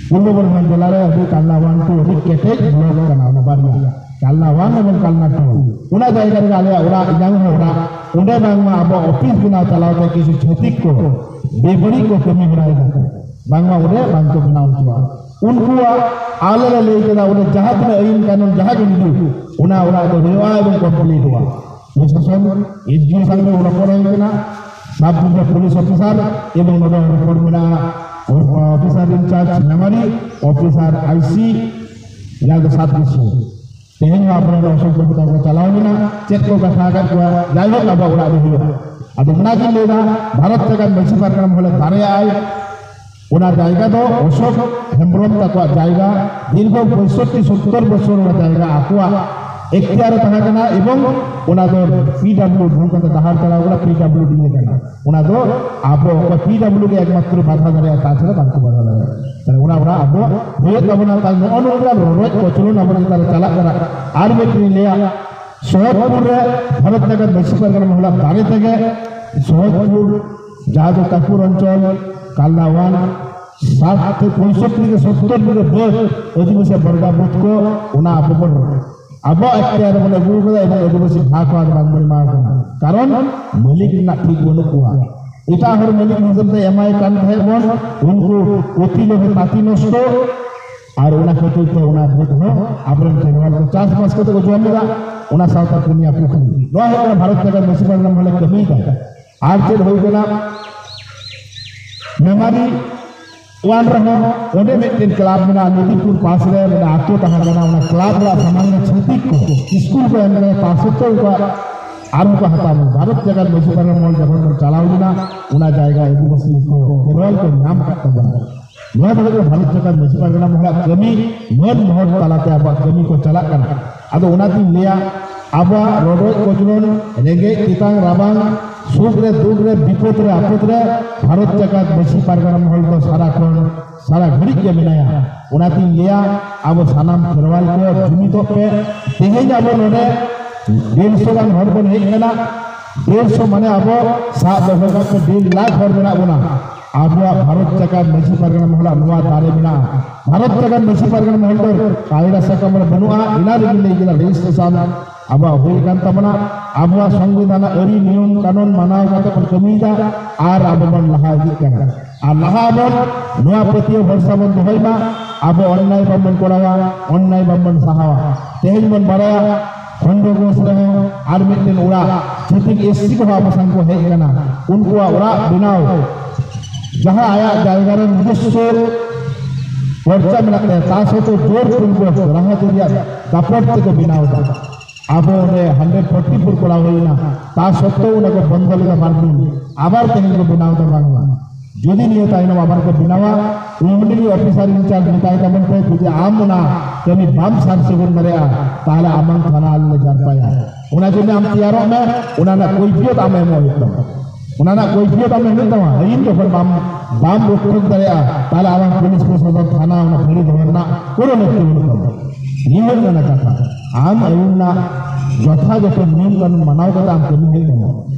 ᱯᱩᱨᱵᱚ ᱵᱚᱨᱫᱷᱚᱢᱟᱱ ᱡᱮᱞᱟ ᱨᱮ ᱟᱹᱰᱤ ᱠᱟᱞᱱᱟ ᱳᱣᱟᱱ ᱴᱩ ᱟᱹᱰᱤ ᱠᱮᱴᱮᱡ ᱵᱞᱚᱠ ᱠᱟᱱᱟ, ᱚᱱᱟ ᱵᱟᱨᱭᱟ᱾ ᱠᱟᱞᱱᱟ ᱳᱣᱟᱱ ᱮᱵᱚᱝ ᱠᱟᱞᱱᱟ ᱴᱩ, ᱚᱱᱟ ᱡᱟᱭᱜᱟ ᱨᱮᱜᱮ ᱟᱞᱮᱭᱟᱜ ᱚᱲᱟᱜ, ᱤᱧᱟᱝ ᱦᱚᱸ ᱚᱲᱟᱜ᱾ ᱚᱸᱰᱮ ᱵᱟᱝᱢᱟ ᱟᱵᱚ ᱚᱯᱷᱤᱥ ᱵᱮᱱᱟᱣ ᱪᱟᱞᱟᱣ ᱛᱮ ᱠᱤᱪᱷᱩ ᱪᱷᱟᱹᱛᱤᱠ ᱠᱚ ᱵᱮᱵᱟᱹᱲᱤᱡ ᱠᱚ ᱠᱟᱹᱢᱤ ᱦᱚᱨᱟᱭᱮᱫᱟ, ᱵᱟᱝᱢᱟ ᱚᱸᱰᱮ ᱵᱟᱝ ᱠᱚ ᱵᱮᱱᱟᱣ ᱦᱚᱪᱚᱣᱟᱜᱼᱟ᱾ ᱩᱱᱠᱩᱣᱟᱜ ᱟᱞᱮ ᱞᱮ ᱞᱟᱹᱭ ᱠᱮᱫᱟ, ᱚᱸᱰᱮ ᱡᱟᱦᱟᱸ ᱛᱤᱱᱟᱹᱜ ᱟᱹᱭᱤᱱ ᱠᱟᱹᱱᱩᱱ ᱡᱟᱦᱟᱸ ᱜᱮ ᱦᱤᱡᱩᱜ, ᱚᱱᱟ ᱚᱲᱟᱜ ᱫᱚ ᱦᱩᱭᱩᱜᱼᱟ ᱮᱵᱚᱝ ᱠᱚᱢᱯᱞᱤᱴᱚᱜᱼᱟ᱾ ᱯᱨᱚᱥᱟᱥᱚᱱ, ᱮᱥᱰᱤᱳ ᱥᱟᱶ ᱨᱚᱯᱚᱲ ᱦᱩᱭ ᱠᱟᱱᱟ, ᱥᱟᱵ ᱰᱤᱵᱷᱤᱡᱚᱱ ᱯᱩᱞᱤᱥ ᱚᱯᱷᱤᱥᱟᱨ ᱮᱵᱚᱝ ᱱᱚᱰᱮ ᱨᱚᱯᱚᱲ ᱢᱮᱱᱟᱜᱼᱟ ᱚᱯᱷᱤᱥᱟᱨ ᱤᱱᱪᱟᱨᱡᱽ ᱱᱟᱢᱟᱨᱤ, ᱚᱯᱷᱤᱥᱟᱨ ᱟᱭᱥᱤ, ᱡᱟᱦᱟᱸ ᱫᱚ ᱥᱟᱵ ᱰᱤᱥᱤ᱾ ᱛᱮᱦᱮᱧ ᱦᱚᱸ ᱟᱵᱚᱨᱮᱱ ᱚᱥᱚᱝᱠᱷᱚ ᱠᱚ ᱪᱟᱞᱟᱣ ᱞᱮᱱᱟ, ᱪᱮᱫ ᱠᱚ ᱠᱟᱛᱷᱟ ᱟᱠᱟᱫ ᱠᱚᱣᱟ, ᱡᱟᱭᱦᱳᱠ ᱟᱵᱚᱣᱟᱜ ᱚᱲᱟᱜ ᱫᱚ ᱦᱩᱭᱩᱜᱼᱟ᱾ ᱟᱫᱚ ᱚᱱᱟᱜᱤᱧ ᱞᱟᱹᱭᱫᱟ, ᱵᱷᱟᱨᱚᱛ ᱡᱟᱠᱟᱛ ᱢᱟᱹᱡᱷᱤ ᱯᱟᱨᱜᱟᱱᱟ ᱢᱚᱦᱚᱞᱮ ᱫᱟᱲᱮᱭᱟᱜᱼᱟᱭ, ᱚᱱᱟ ᱡᱟᱭᱜᱟ ᱫᱚ ᱚᱥᱳᱠ ᱦᱮᱢᱵᱨᱚᱢ ᱛᱟᱠᱚᱣᱟᱜ ᱡᱟᱭᱜᱟ, ᱫᱤᱨᱜᱷᱚ ᱯᱚᱸᱭᱥᱚᱴᱴᱤ ᱥᱚᱛᱛᱚᱨ ᱵᱚᱪᱷᱚᱨ ᱚᱱᱟ ᱡᱟᱭᱜᱟ ᱟᱠᱚᱣᱟᱜ ᱮᱠᱛᱤᱭᱟᱨ ᱨᱮ ᱛᱟᱦᱮᱸ ᱠᱟᱱᱟ, ᱮᱵᱚᱝ ᱚᱱᱟ ᱫᱚ ᱯᱤᱰᱟᱵᱞᱤᱭᱩ ᱰᱷᱚᱝ ᱠᱟᱛᱮ ᱰᱟᱦᱟᱨ ᱪᱟᱞᱟᱣ ᱠᱟᱱᱟ, ᱯᱤᱰᱟᱵᱞᱤᱭᱩ ᱰᱤ ᱠᱟᱱᱟ᱾ ᱚᱱᱟ ᱫᱚ ᱟᱵᱚ ᱚᱠᱚᱭ ᱯᱤᱰᱟᱵᱞᱤᱭᱩ ᱜᱮ ᱮᱠᱢᱟᱛᱨᱚ ᱵᱟᱫᱷᱟ ᱫᱟᱲᱮᱭᱟᱜᱼᱟ, ᱛᱟᱪᱷᱟᱲᱟ ᱵᱟᱝᱠᱚ ᱵᱟᱫᱷᱟ ᱫᱟᱲᱮᱭᱟᱜᱼᱟ᱾ ᱛᱟᱦᱞᱮ ᱚᱱᱟ ᱚᱲᱟᱜ ᱟᱵᱚᱣᱟᱜ ᱦᱩᱭᱩᱜ ᱛᱟᱵᱚᱱᱟ᱾ ᱛᱟᱦᱞᱮ ᱱᱚᱜᱼᱚ ᱱᱚᱝᱠᱟᱱ ᱨᱚᱰᱚᱡ ᱠᱚᱪᱞᱚᱱ ᱟᱵᱚ ᱪᱮᱛᱟᱱ ᱨᱮ ᱪᱟᱞᱟᱜ ᱠᱟᱱᱟ᱾ ᱟᱨ ᱢᱤᱫᱴᱤᱱ ᱞᱟᱹᱭᱟ, ᱥᱚᱦᱚᱫᱯᱩᱨ ᱨᱮ ᱵᱷᱟᱨᱚᱛ ᱡᱟᱠᱟᱛ ᱢᱟᱹᱡᱷᱤ ᱯᱟᱨᱜᱟᱱᱟ ᱢᱚᱦᱚᱞᱟᱜ ᱫᱟᱲᱮ ᱛᱮᱜᱮ ᱥᱚᱦᱚᱫᱯᱩᱨ, ᱡᱟᱦᱟᱸ ᱫᱚ ᱠᱟᱹᱠᱩᱨ ᱚᱧᱪᱚᱞ, ᱠᱟᱞᱱᱟᱣᱟᱱ, ᱥᱟᱴ ᱛᱮ ᱯᱚᱸᱭᱥᱚᱴᱴᱤ ᱛᱷᱮᱠᱮ ᱥᱚᱛᱛᱚᱨ ᱵᱤᱜᱷᱟᱹ ᱵᱟᱹᱫᱽ ᱟᱹᱫᱤᱵᱟᱹᱥᱤ ᱵᱚᱨᱜᱟ ᱵᱟᱹᱫᱽ ᱠᱚ, ᱚᱱᱟ ᱟᱵᱚ ᱵᱚᱱ ᱟᱵᱚᱣᱟᱜ ᱮᱠᱛᱤᱭᱟᱨ ᱨᱮᱵᱚᱱ ᱟᱹᱜᱩ ᱠᱟᱫᱟ ᱮᱵᱚᱝ ᱟᱹᱫᱤᱵᱟᱹᱥᱤ ᱵᱷᱟᱜᱽ ᱦᱚᱸ ᱟᱫᱚ ᱵᱟᱝᱵᱚᱱ ᱮᱢᱟ ᱠᱚ ᱠᱟᱱᱟ᱾ ᱠᱟᱨᱚᱱ ᱢᱟᱹᱞᱤᱠ ᱨᱮᱱᱟᱜ ᱴᱷᱤᱠ ᱵᱟᱹᱱᱩᱜ ᱠᱚᱣᱟ᱾ ᱮᱴᱟᱜ ᱦᱚᱲ ᱢᱟᱹᱞᱤᱠ ᱦᱤᱥᱟᱹᱵ ᱛᱮ ᱮᱢᱟᱭ ᱠᱟᱱ ᱛᱟᱦᱮᱸᱫ ᱵᱚᱱ, ᱩᱱᱠᱩ ᱚᱛᱤ ᱞᱳᱵᱷᱮ ᱛᱟᱹᱛᱤ ᱱᱚᱥᱴᱚ, ᱟᱨ ᱚᱱᱟ ᱠᱷᱟᱹᱛᱤᱨ ᱛᱮ ᱚᱱᱟ ᱵᱟᱹᱫᱽ ᱦᱚᱸ ᱟᱵᱚᱨᱮᱱ ᱠᱷᱮᱨᱣᱟᱞ ᱠᱚ ᱪᱟᱥᱵᱟᱥ ᱠᱟᱛᱮ ᱠᱚ ᱡᱚᱢ ᱮᱫᱟ, ᱚᱱᱟ ᱥᱟᱶᱛᱟ ᱯᱩᱱᱭᱟ ᱯᱩᱠᱷᱨᱤ᱾ ᱱᱚᱣᱟ ᱦᱩᱭᱩᱜ ᱠᱟᱱᱟ ᱵᱷᱟᱨᱚᱛ ᱡᱟᱠᱟᱛ ᱢᱟᱹᱡᱷᱤ ᱯᱟᱨᱜᱟᱱᱟ ᱢᱚᱦᱚᱞᱮ ᱠᱟᱹᱢᱤᱭᱮᱫᱟ᱾ ᱟᱨ ᱪᱮᱫ ᱦᱩᱭ ᱠᱟᱱᱟ? ᱢᱮᱢᱟᱨᱤ ᱚᱣᱟᱱ ᱨᱮᱦᱚᱸ ᱚᱸᱰᱮ ᱢᱤᱫᱴᱮᱱ ᱠᱞᱟᱵᱽ ᱢᱮᱱᱟᱜᱼᱟ, ᱱᱚᱫᱤᱯᱩᱨ ᱯᱟᱥ ᱨᱮ ᱢᱤᱫᱴᱮᱱ ᱟᱛᱳ ᱛᱟᱦᱮᱸ ᱠᱟᱱᱟ, ᱚᱱᱟ ᱠᱞᱟᱵᱽ ᱨᱮᱭᱟᱜ ᱥᱟᱢᱟᱝ ᱨᱮ ᱪᱷᱟᱹᱛᱤᱠ ᱠᱚ ᱥᱠᱩᱞ ᱠᱚ ᱮᱢ ᱠᱟᱱᱟ, ᱛᱟ ᱥᱚᱛᱛᱮᱣ ᱩᱱᱠᱩᱣᱟᱜ ᱟᱨᱦᱚᱸ ᱠᱚ ᱦᱟᱛᱟᱣ ᱢᱟ᱾ ᱵᱷᱟᱨᱚᱛ ᱡᱟᱠᱟᱛ ᱢᱟᱹᱡᱷᱤ ᱯᱟᱨᱜᱟᱱᱟ ᱢᱚᱦᱚᱞ ᱡᱚᱠᱷᱚᱱ ᱵᱚᱱ ᱪᱟᱞᱟᱣ ᱞᱮᱱᱟ, ᱚᱱᱟ ᱡᱟᱭᱜᱟ ᱟᱹᱫᱤᱵᱟᱹᱥᱤ ᱠᱚ ᱠᱷᱮᱨᱣᱟᱞ ᱠᱚ ᱧᱟᱢ ᱠᱟᱫ ᱛᱟᱵᱚᱱᱟ᱾ ᱱᱚᱣᱟ ᱫᱚ ᱦᱩᱭᱩᱜ ᱠᱟᱱᱟ ᱵᱷᱟᱨᱚᱛ ᱡᱟᱠᱟᱛ ᱢᱟᱹᱡᱷᱤ ᱯᱟᱨᱜᱟᱱᱟ ᱢᱚᱦᱚᱞᱟᱜ ᱠᱟᱹᱢᱤ, ᱢᱟᱹᱱ ᱢᱚᱦᱚᱛ ᱛᱟᱞᱟᱛᱮ ᱟᱵᱚᱣᱟᱜ ᱠᱟᱹᱢᱤ ᱠᱚ ᱪᱟᱞᱟᱜ ᱠᱟᱱᱟ᱾ ᱟᱫᱚ ᱚᱱᱟᱛᱤᱧ ᱞᱟᱹᱭᱟ, ᱟᱵᱚᱣᱟᱜ ᱨᱚᱰᱚᱡ ᱠᱚᱪᱞᱚᱱ, ᱨᱮᱸᱜᱮᱡ ᱛᱮᱛᱟᱝ ᱨᱟᱵᱟᱝ, ᱥᱩᱠ ᱨᱮ ᱫᱩᱠ ᱨᱮ ᱵᱤᱯᱚᱫ ᱨᱮ ᱟᱯᱚᱫ ᱨᱮ ᱵᱷᱟᱨᱚᱛ ᱡᱟᱠᱟᱛ ᱢᱟᱹᱡᱷᱤ ᱯᱟᱨᱜᱟᱱᱟ ᱢᱚᱦᱚᱞ ᱫᱚ ᱥᱟᱨᱟ ᱠᱷᱚᱱ ᱥᱟᱨᱟ ᱜᱷᱟᱹᱲᱤᱡ ᱜᱮ ᱢᱮᱱᱟᱭᱟ᱾ ᱚᱱᱟᱛᱤᱧ ᱞᱟᱹᱭᱟ, ᱟᱵᱚ ᱥᱟᱱᱟᱢ ᱠᱷᱮᱨᱣᱟᱞ ᱠᱚ ᱡᱩᱢᱤᱫᱚᱜ ᱯᱮ᱾ ᱛᱮᱦᱮᱧ ᱟᱵᱚ ᱱᱚᱰᱮ ᱰᱮᱲᱥᱚ ᱜᱟᱱ ᱦᱚᱲ ᱵᱚᱱ ᱦᱮᱡ ᱟᱠᱟᱱᱟ᱾ ᱰᱮᱲᱥᱚ ᱢᱟᱱᱮ ᱟᱵᱚ ᱥᱟᱵ ᱫᱚᱦᱚ ᱠᱟᱜ ᱯᱮ, ᱰᱮᱲ ᱞᱟᱠᱷ ᱦᱚᱲ ᱢᱮᱱᱟᱜ ᱵᱚᱱᱟ᱾ ᱟᱵᱚᱣᱟᱜ ᱵᱷᱟᱨᱚᱛ ᱡᱟᱠᱟᱛ ᱢᱟᱹᱡᱷᱤ ᱯᱟᱨᱜᱟᱱᱟ ᱢᱚᱦᱚᱞᱟᱜ ᱱᱚᱣᱟ ᱫᱟᱲᱮ ᱢᱮᱱᱟᱜᱼᱟ᱾ ᱵᱷᱟᱨᱚᱛ ᱡᱟᱠᱟᱛ ᱢᱟᱹᱡᱷᱤ ᱯᱟᱨᱜᱟᱱᱟ ᱢᱚᱦᱚᱞ ᱫᱚ ᱠᱟᱭᱨᱟ ᱥᱟᱠᱟᱢ ᱨᱮ ᱵᱟᱹᱱᱩᱜᱼᱟ, ᱚᱱᱟ ᱨᱮᱜᱮ ᱞᱟᱹᱭ ᱠᱮᱫᱟ ᱨᱮᱡᱤᱥᱴᱨᱮᱥᱚᱱ ᱟᱵᱚᱣᱟᱜ ᱦᱩᱭ ᱟᱠᱟᱱ ᱛᱟᱵᱚᱱᱟ᱾ ᱟᱵᱚᱣᱟᱜ ᱥᱚᱝᱵᱤᱫᱷᱟᱱ ᱟᱹᱨᱤ ᱱᱤᱭᱚᱢ ᱠᱟᱹᱱᱩᱱ ᱢᱟᱱᱟᱣ ᱠᱟᱛᱮ ᱵᱚᱱ ᱠᱟᱹᱢᱤᱭᱮᱫᱟ ᱟᱨ ᱟᱵᱚ ᱵᱚᱱ ᱞᱟᱦᱟ ᱤᱫᱤᱜ ᱠᱟᱱᱟ᱾ ᱟᱨ ᱞᱟᱦᱟ ᱟᱵᱚᱱ ᱱᱚᱣᱟ ᱯᱟᱹᱛᱭᱟᱹᱣ ᱵᱷᱚᱨᱥᱟ ᱵᱚᱱ ᱫᱚᱦᱚᱭ ᱢᱟ, ᱟᱵᱚ ᱚᱱᱱᱟᱭ ᱵᱟᱵᱚᱱ ᱠᱚᱨᱟᱣᱟ, ᱚᱱᱱᱟᱭ ᱵᱟᱵᱚᱱ ᱥᱟᱦᱟᱣᱟ᱾ ᱛᱮᱦᱮᱧ ᱵᱚᱱ ᱵᱟᱲᱟᱭᱟ ᱠᱷᱚᱱᱰᱚᱜᱚᱥ ᱨᱮᱦᱚᱸ ᱟᱨ ᱢᱤᱫᱴᱮᱱ ᱚᱲᱟᱜ ᱪᱷᱟᱹᱛᱤᱠ ᱮᱥ ᱥᱤ ᱠᱚᱦᱚᱸ ᱟᱵᱚ ᱥᱟᱝ ᱠᱚ ᱦᱮᱡ ᱟᱠᱟᱱᱟ, ᱩᱱᱠᱩᱣᱟᱜ ᱚᱲᱟᱜ ᱵᱮᱱᱟᱣ ᱡᱟᱦᱟᱸ ᱟᱭᱟᱜ ᱡᱟᱭᱜᱟ ᱨᱮ ᱱᱤᱡᱚᱥᱥᱚ ᱯᱚᱨᱪᱟ ᱢᱮᱱᱟᱜ ᱛᱟᱭᱟ, ᱛᱟ ᱥᱚᱛᱛᱮ ᱡᱳᱨ ᱯᱩᱨᱵᱚᱠ ᱨᱟᱦᱟ ᱨᱮᱭᱟᱜ ᱫᱟᱯᱚᱴ ᱛᱮᱠᱚ ᱵᱮᱱᱟᱣ ᱮᱫᱟ᱾ ᱟᱵᱚ ᱚᱸᱰᱮ ᱦᱟᱱᱰᱨᱮᱰ ᱯᱷᱳᱨᱴᱤ ᱯᱷᱳᱨ ᱠᱚᱨᱟᱣ ᱦᱩᱭᱱᱟ, ᱛᱟ ᱥᱚᱛᱛᱮᱣ ᱚᱱᱟ ᱠᱚ ᱵᱚᱱᱫᱚ ᱞᱮᱫᱟ ᱵᱟᱨ ᱫᱤᱱ, ᱟᱵᱟᱨ ᱛᱮᱦᱮᱧ ᱠᱚ ᱵᱮᱱᱟᱣ ᱮᱫᱟ ᱵᱟᱝᱢᱟ᱾ ᱡᱩᱫᱤ ᱱᱤᱭᱟᱹ ᱛᱟᱭᱱᱚᱢ ᱟᱵᱟᱨ ᱠᱚ ᱵᱮᱱᱟᱣᱟ, ᱩᱱᱤ ᱚᱯᱷᱤᱥᱟᱨ ᱤᱱᱪᱟᱨᱡᱽ ᱢᱮᱛᱟᱭ ᱛᱟᱵᱚᱱ ᱯᱮ, ᱡᱩᱫᱤ ᱟᱢ ᱚᱱᱟ ᱠᱟᱹᱢᱤ ᱵᱟᱢ ᱥᱟᱨ ᱥᱟᱹᱜᱩᱱ ᱫᱟᱲᱮᱭᱟᱜᱼᱟ, ᱛᱟᱦᱚᱞᱮ ᱟᱢᱟᱝ ᱛᱷᱟᱱᱟ ᱟᱞᱮ ᱞᱮ ᱡᱟᱨᱯᱟᱭᱟ᱾ ᱚᱱᱟ ᱡᱚᱱᱱᱮ ᱟᱢ ᱛᱮᱭᱟᱨᱚᱜ ᱢᱮ, ᱚᱱᱟ ᱨᱮᱱᱟᱜ ᱠᱚᱭᱯᱷᱤᱭᱚᱛ ᱟᱢ ᱮᱢᱚᱜ ᱦᱩᱭᱩᱜ ᱛᱟᱢᱟ᱾ ᱚᱱᱟ ᱨᱮᱱᱟᱜ ᱠᱚᱭᱯᱷᱤᱭᱚᱛ ᱟᱢ ᱮᱢ ᱦᱩᱭᱩᱜ ᱛᱟᱢᱟ᱾ ᱟᱹᱭᱤᱱ ᱡᱚᱠᱷᱚᱱ ᱵᱟᱢ, ᱵᱟᱢ ᱨᱚᱠᱠᱷᱟ ᱫᱟᱲᱮᱭᱟᱜᱼᱟ, ᱛᱟᱦᱚᱞᱮ ᱟᱢᱟᱝ ᱯᱩᱞᱤᱥ ᱯᱨᱚᱥᱟᱥᱚᱱ ᱛᱷᱟᱱᱟ ᱚᱱᱟ ᱯᱷᱟᱹᱲᱤ ᱫᱚᱦᱚ ᱨᱮᱱᱟᱜ ᱠᱳᱱᱳ ᱞᱟᱹᱠᱛᱤ ᱵᱟᱹᱱᱩᱜ ᱛᱟᱢᱟ᱾ ᱱᱤᱭᱟᱹ ᱦᱩᱭᱩᱜ ᱠᱟᱱᱟ ᱠᱟᱛᱷᱟ᱾ ᱟᱢ ᱟᱹᱭᱤᱱ ᱨᱮᱱᱟᱜ ᱡᱚᱛᱷᱟᱡᱚᱛᱷᱚ ᱱᱤᱭᱚᱢ ᱠᱟᱹᱱᱩᱱ ᱢᱟᱱᱟᱣ ᱠᱟᱛᱮ ᱟᱢ ᱠᱟᱹᱢᱤ ᱦᱩᱭᱩᱜ ᱛᱟᱢᱟ᱾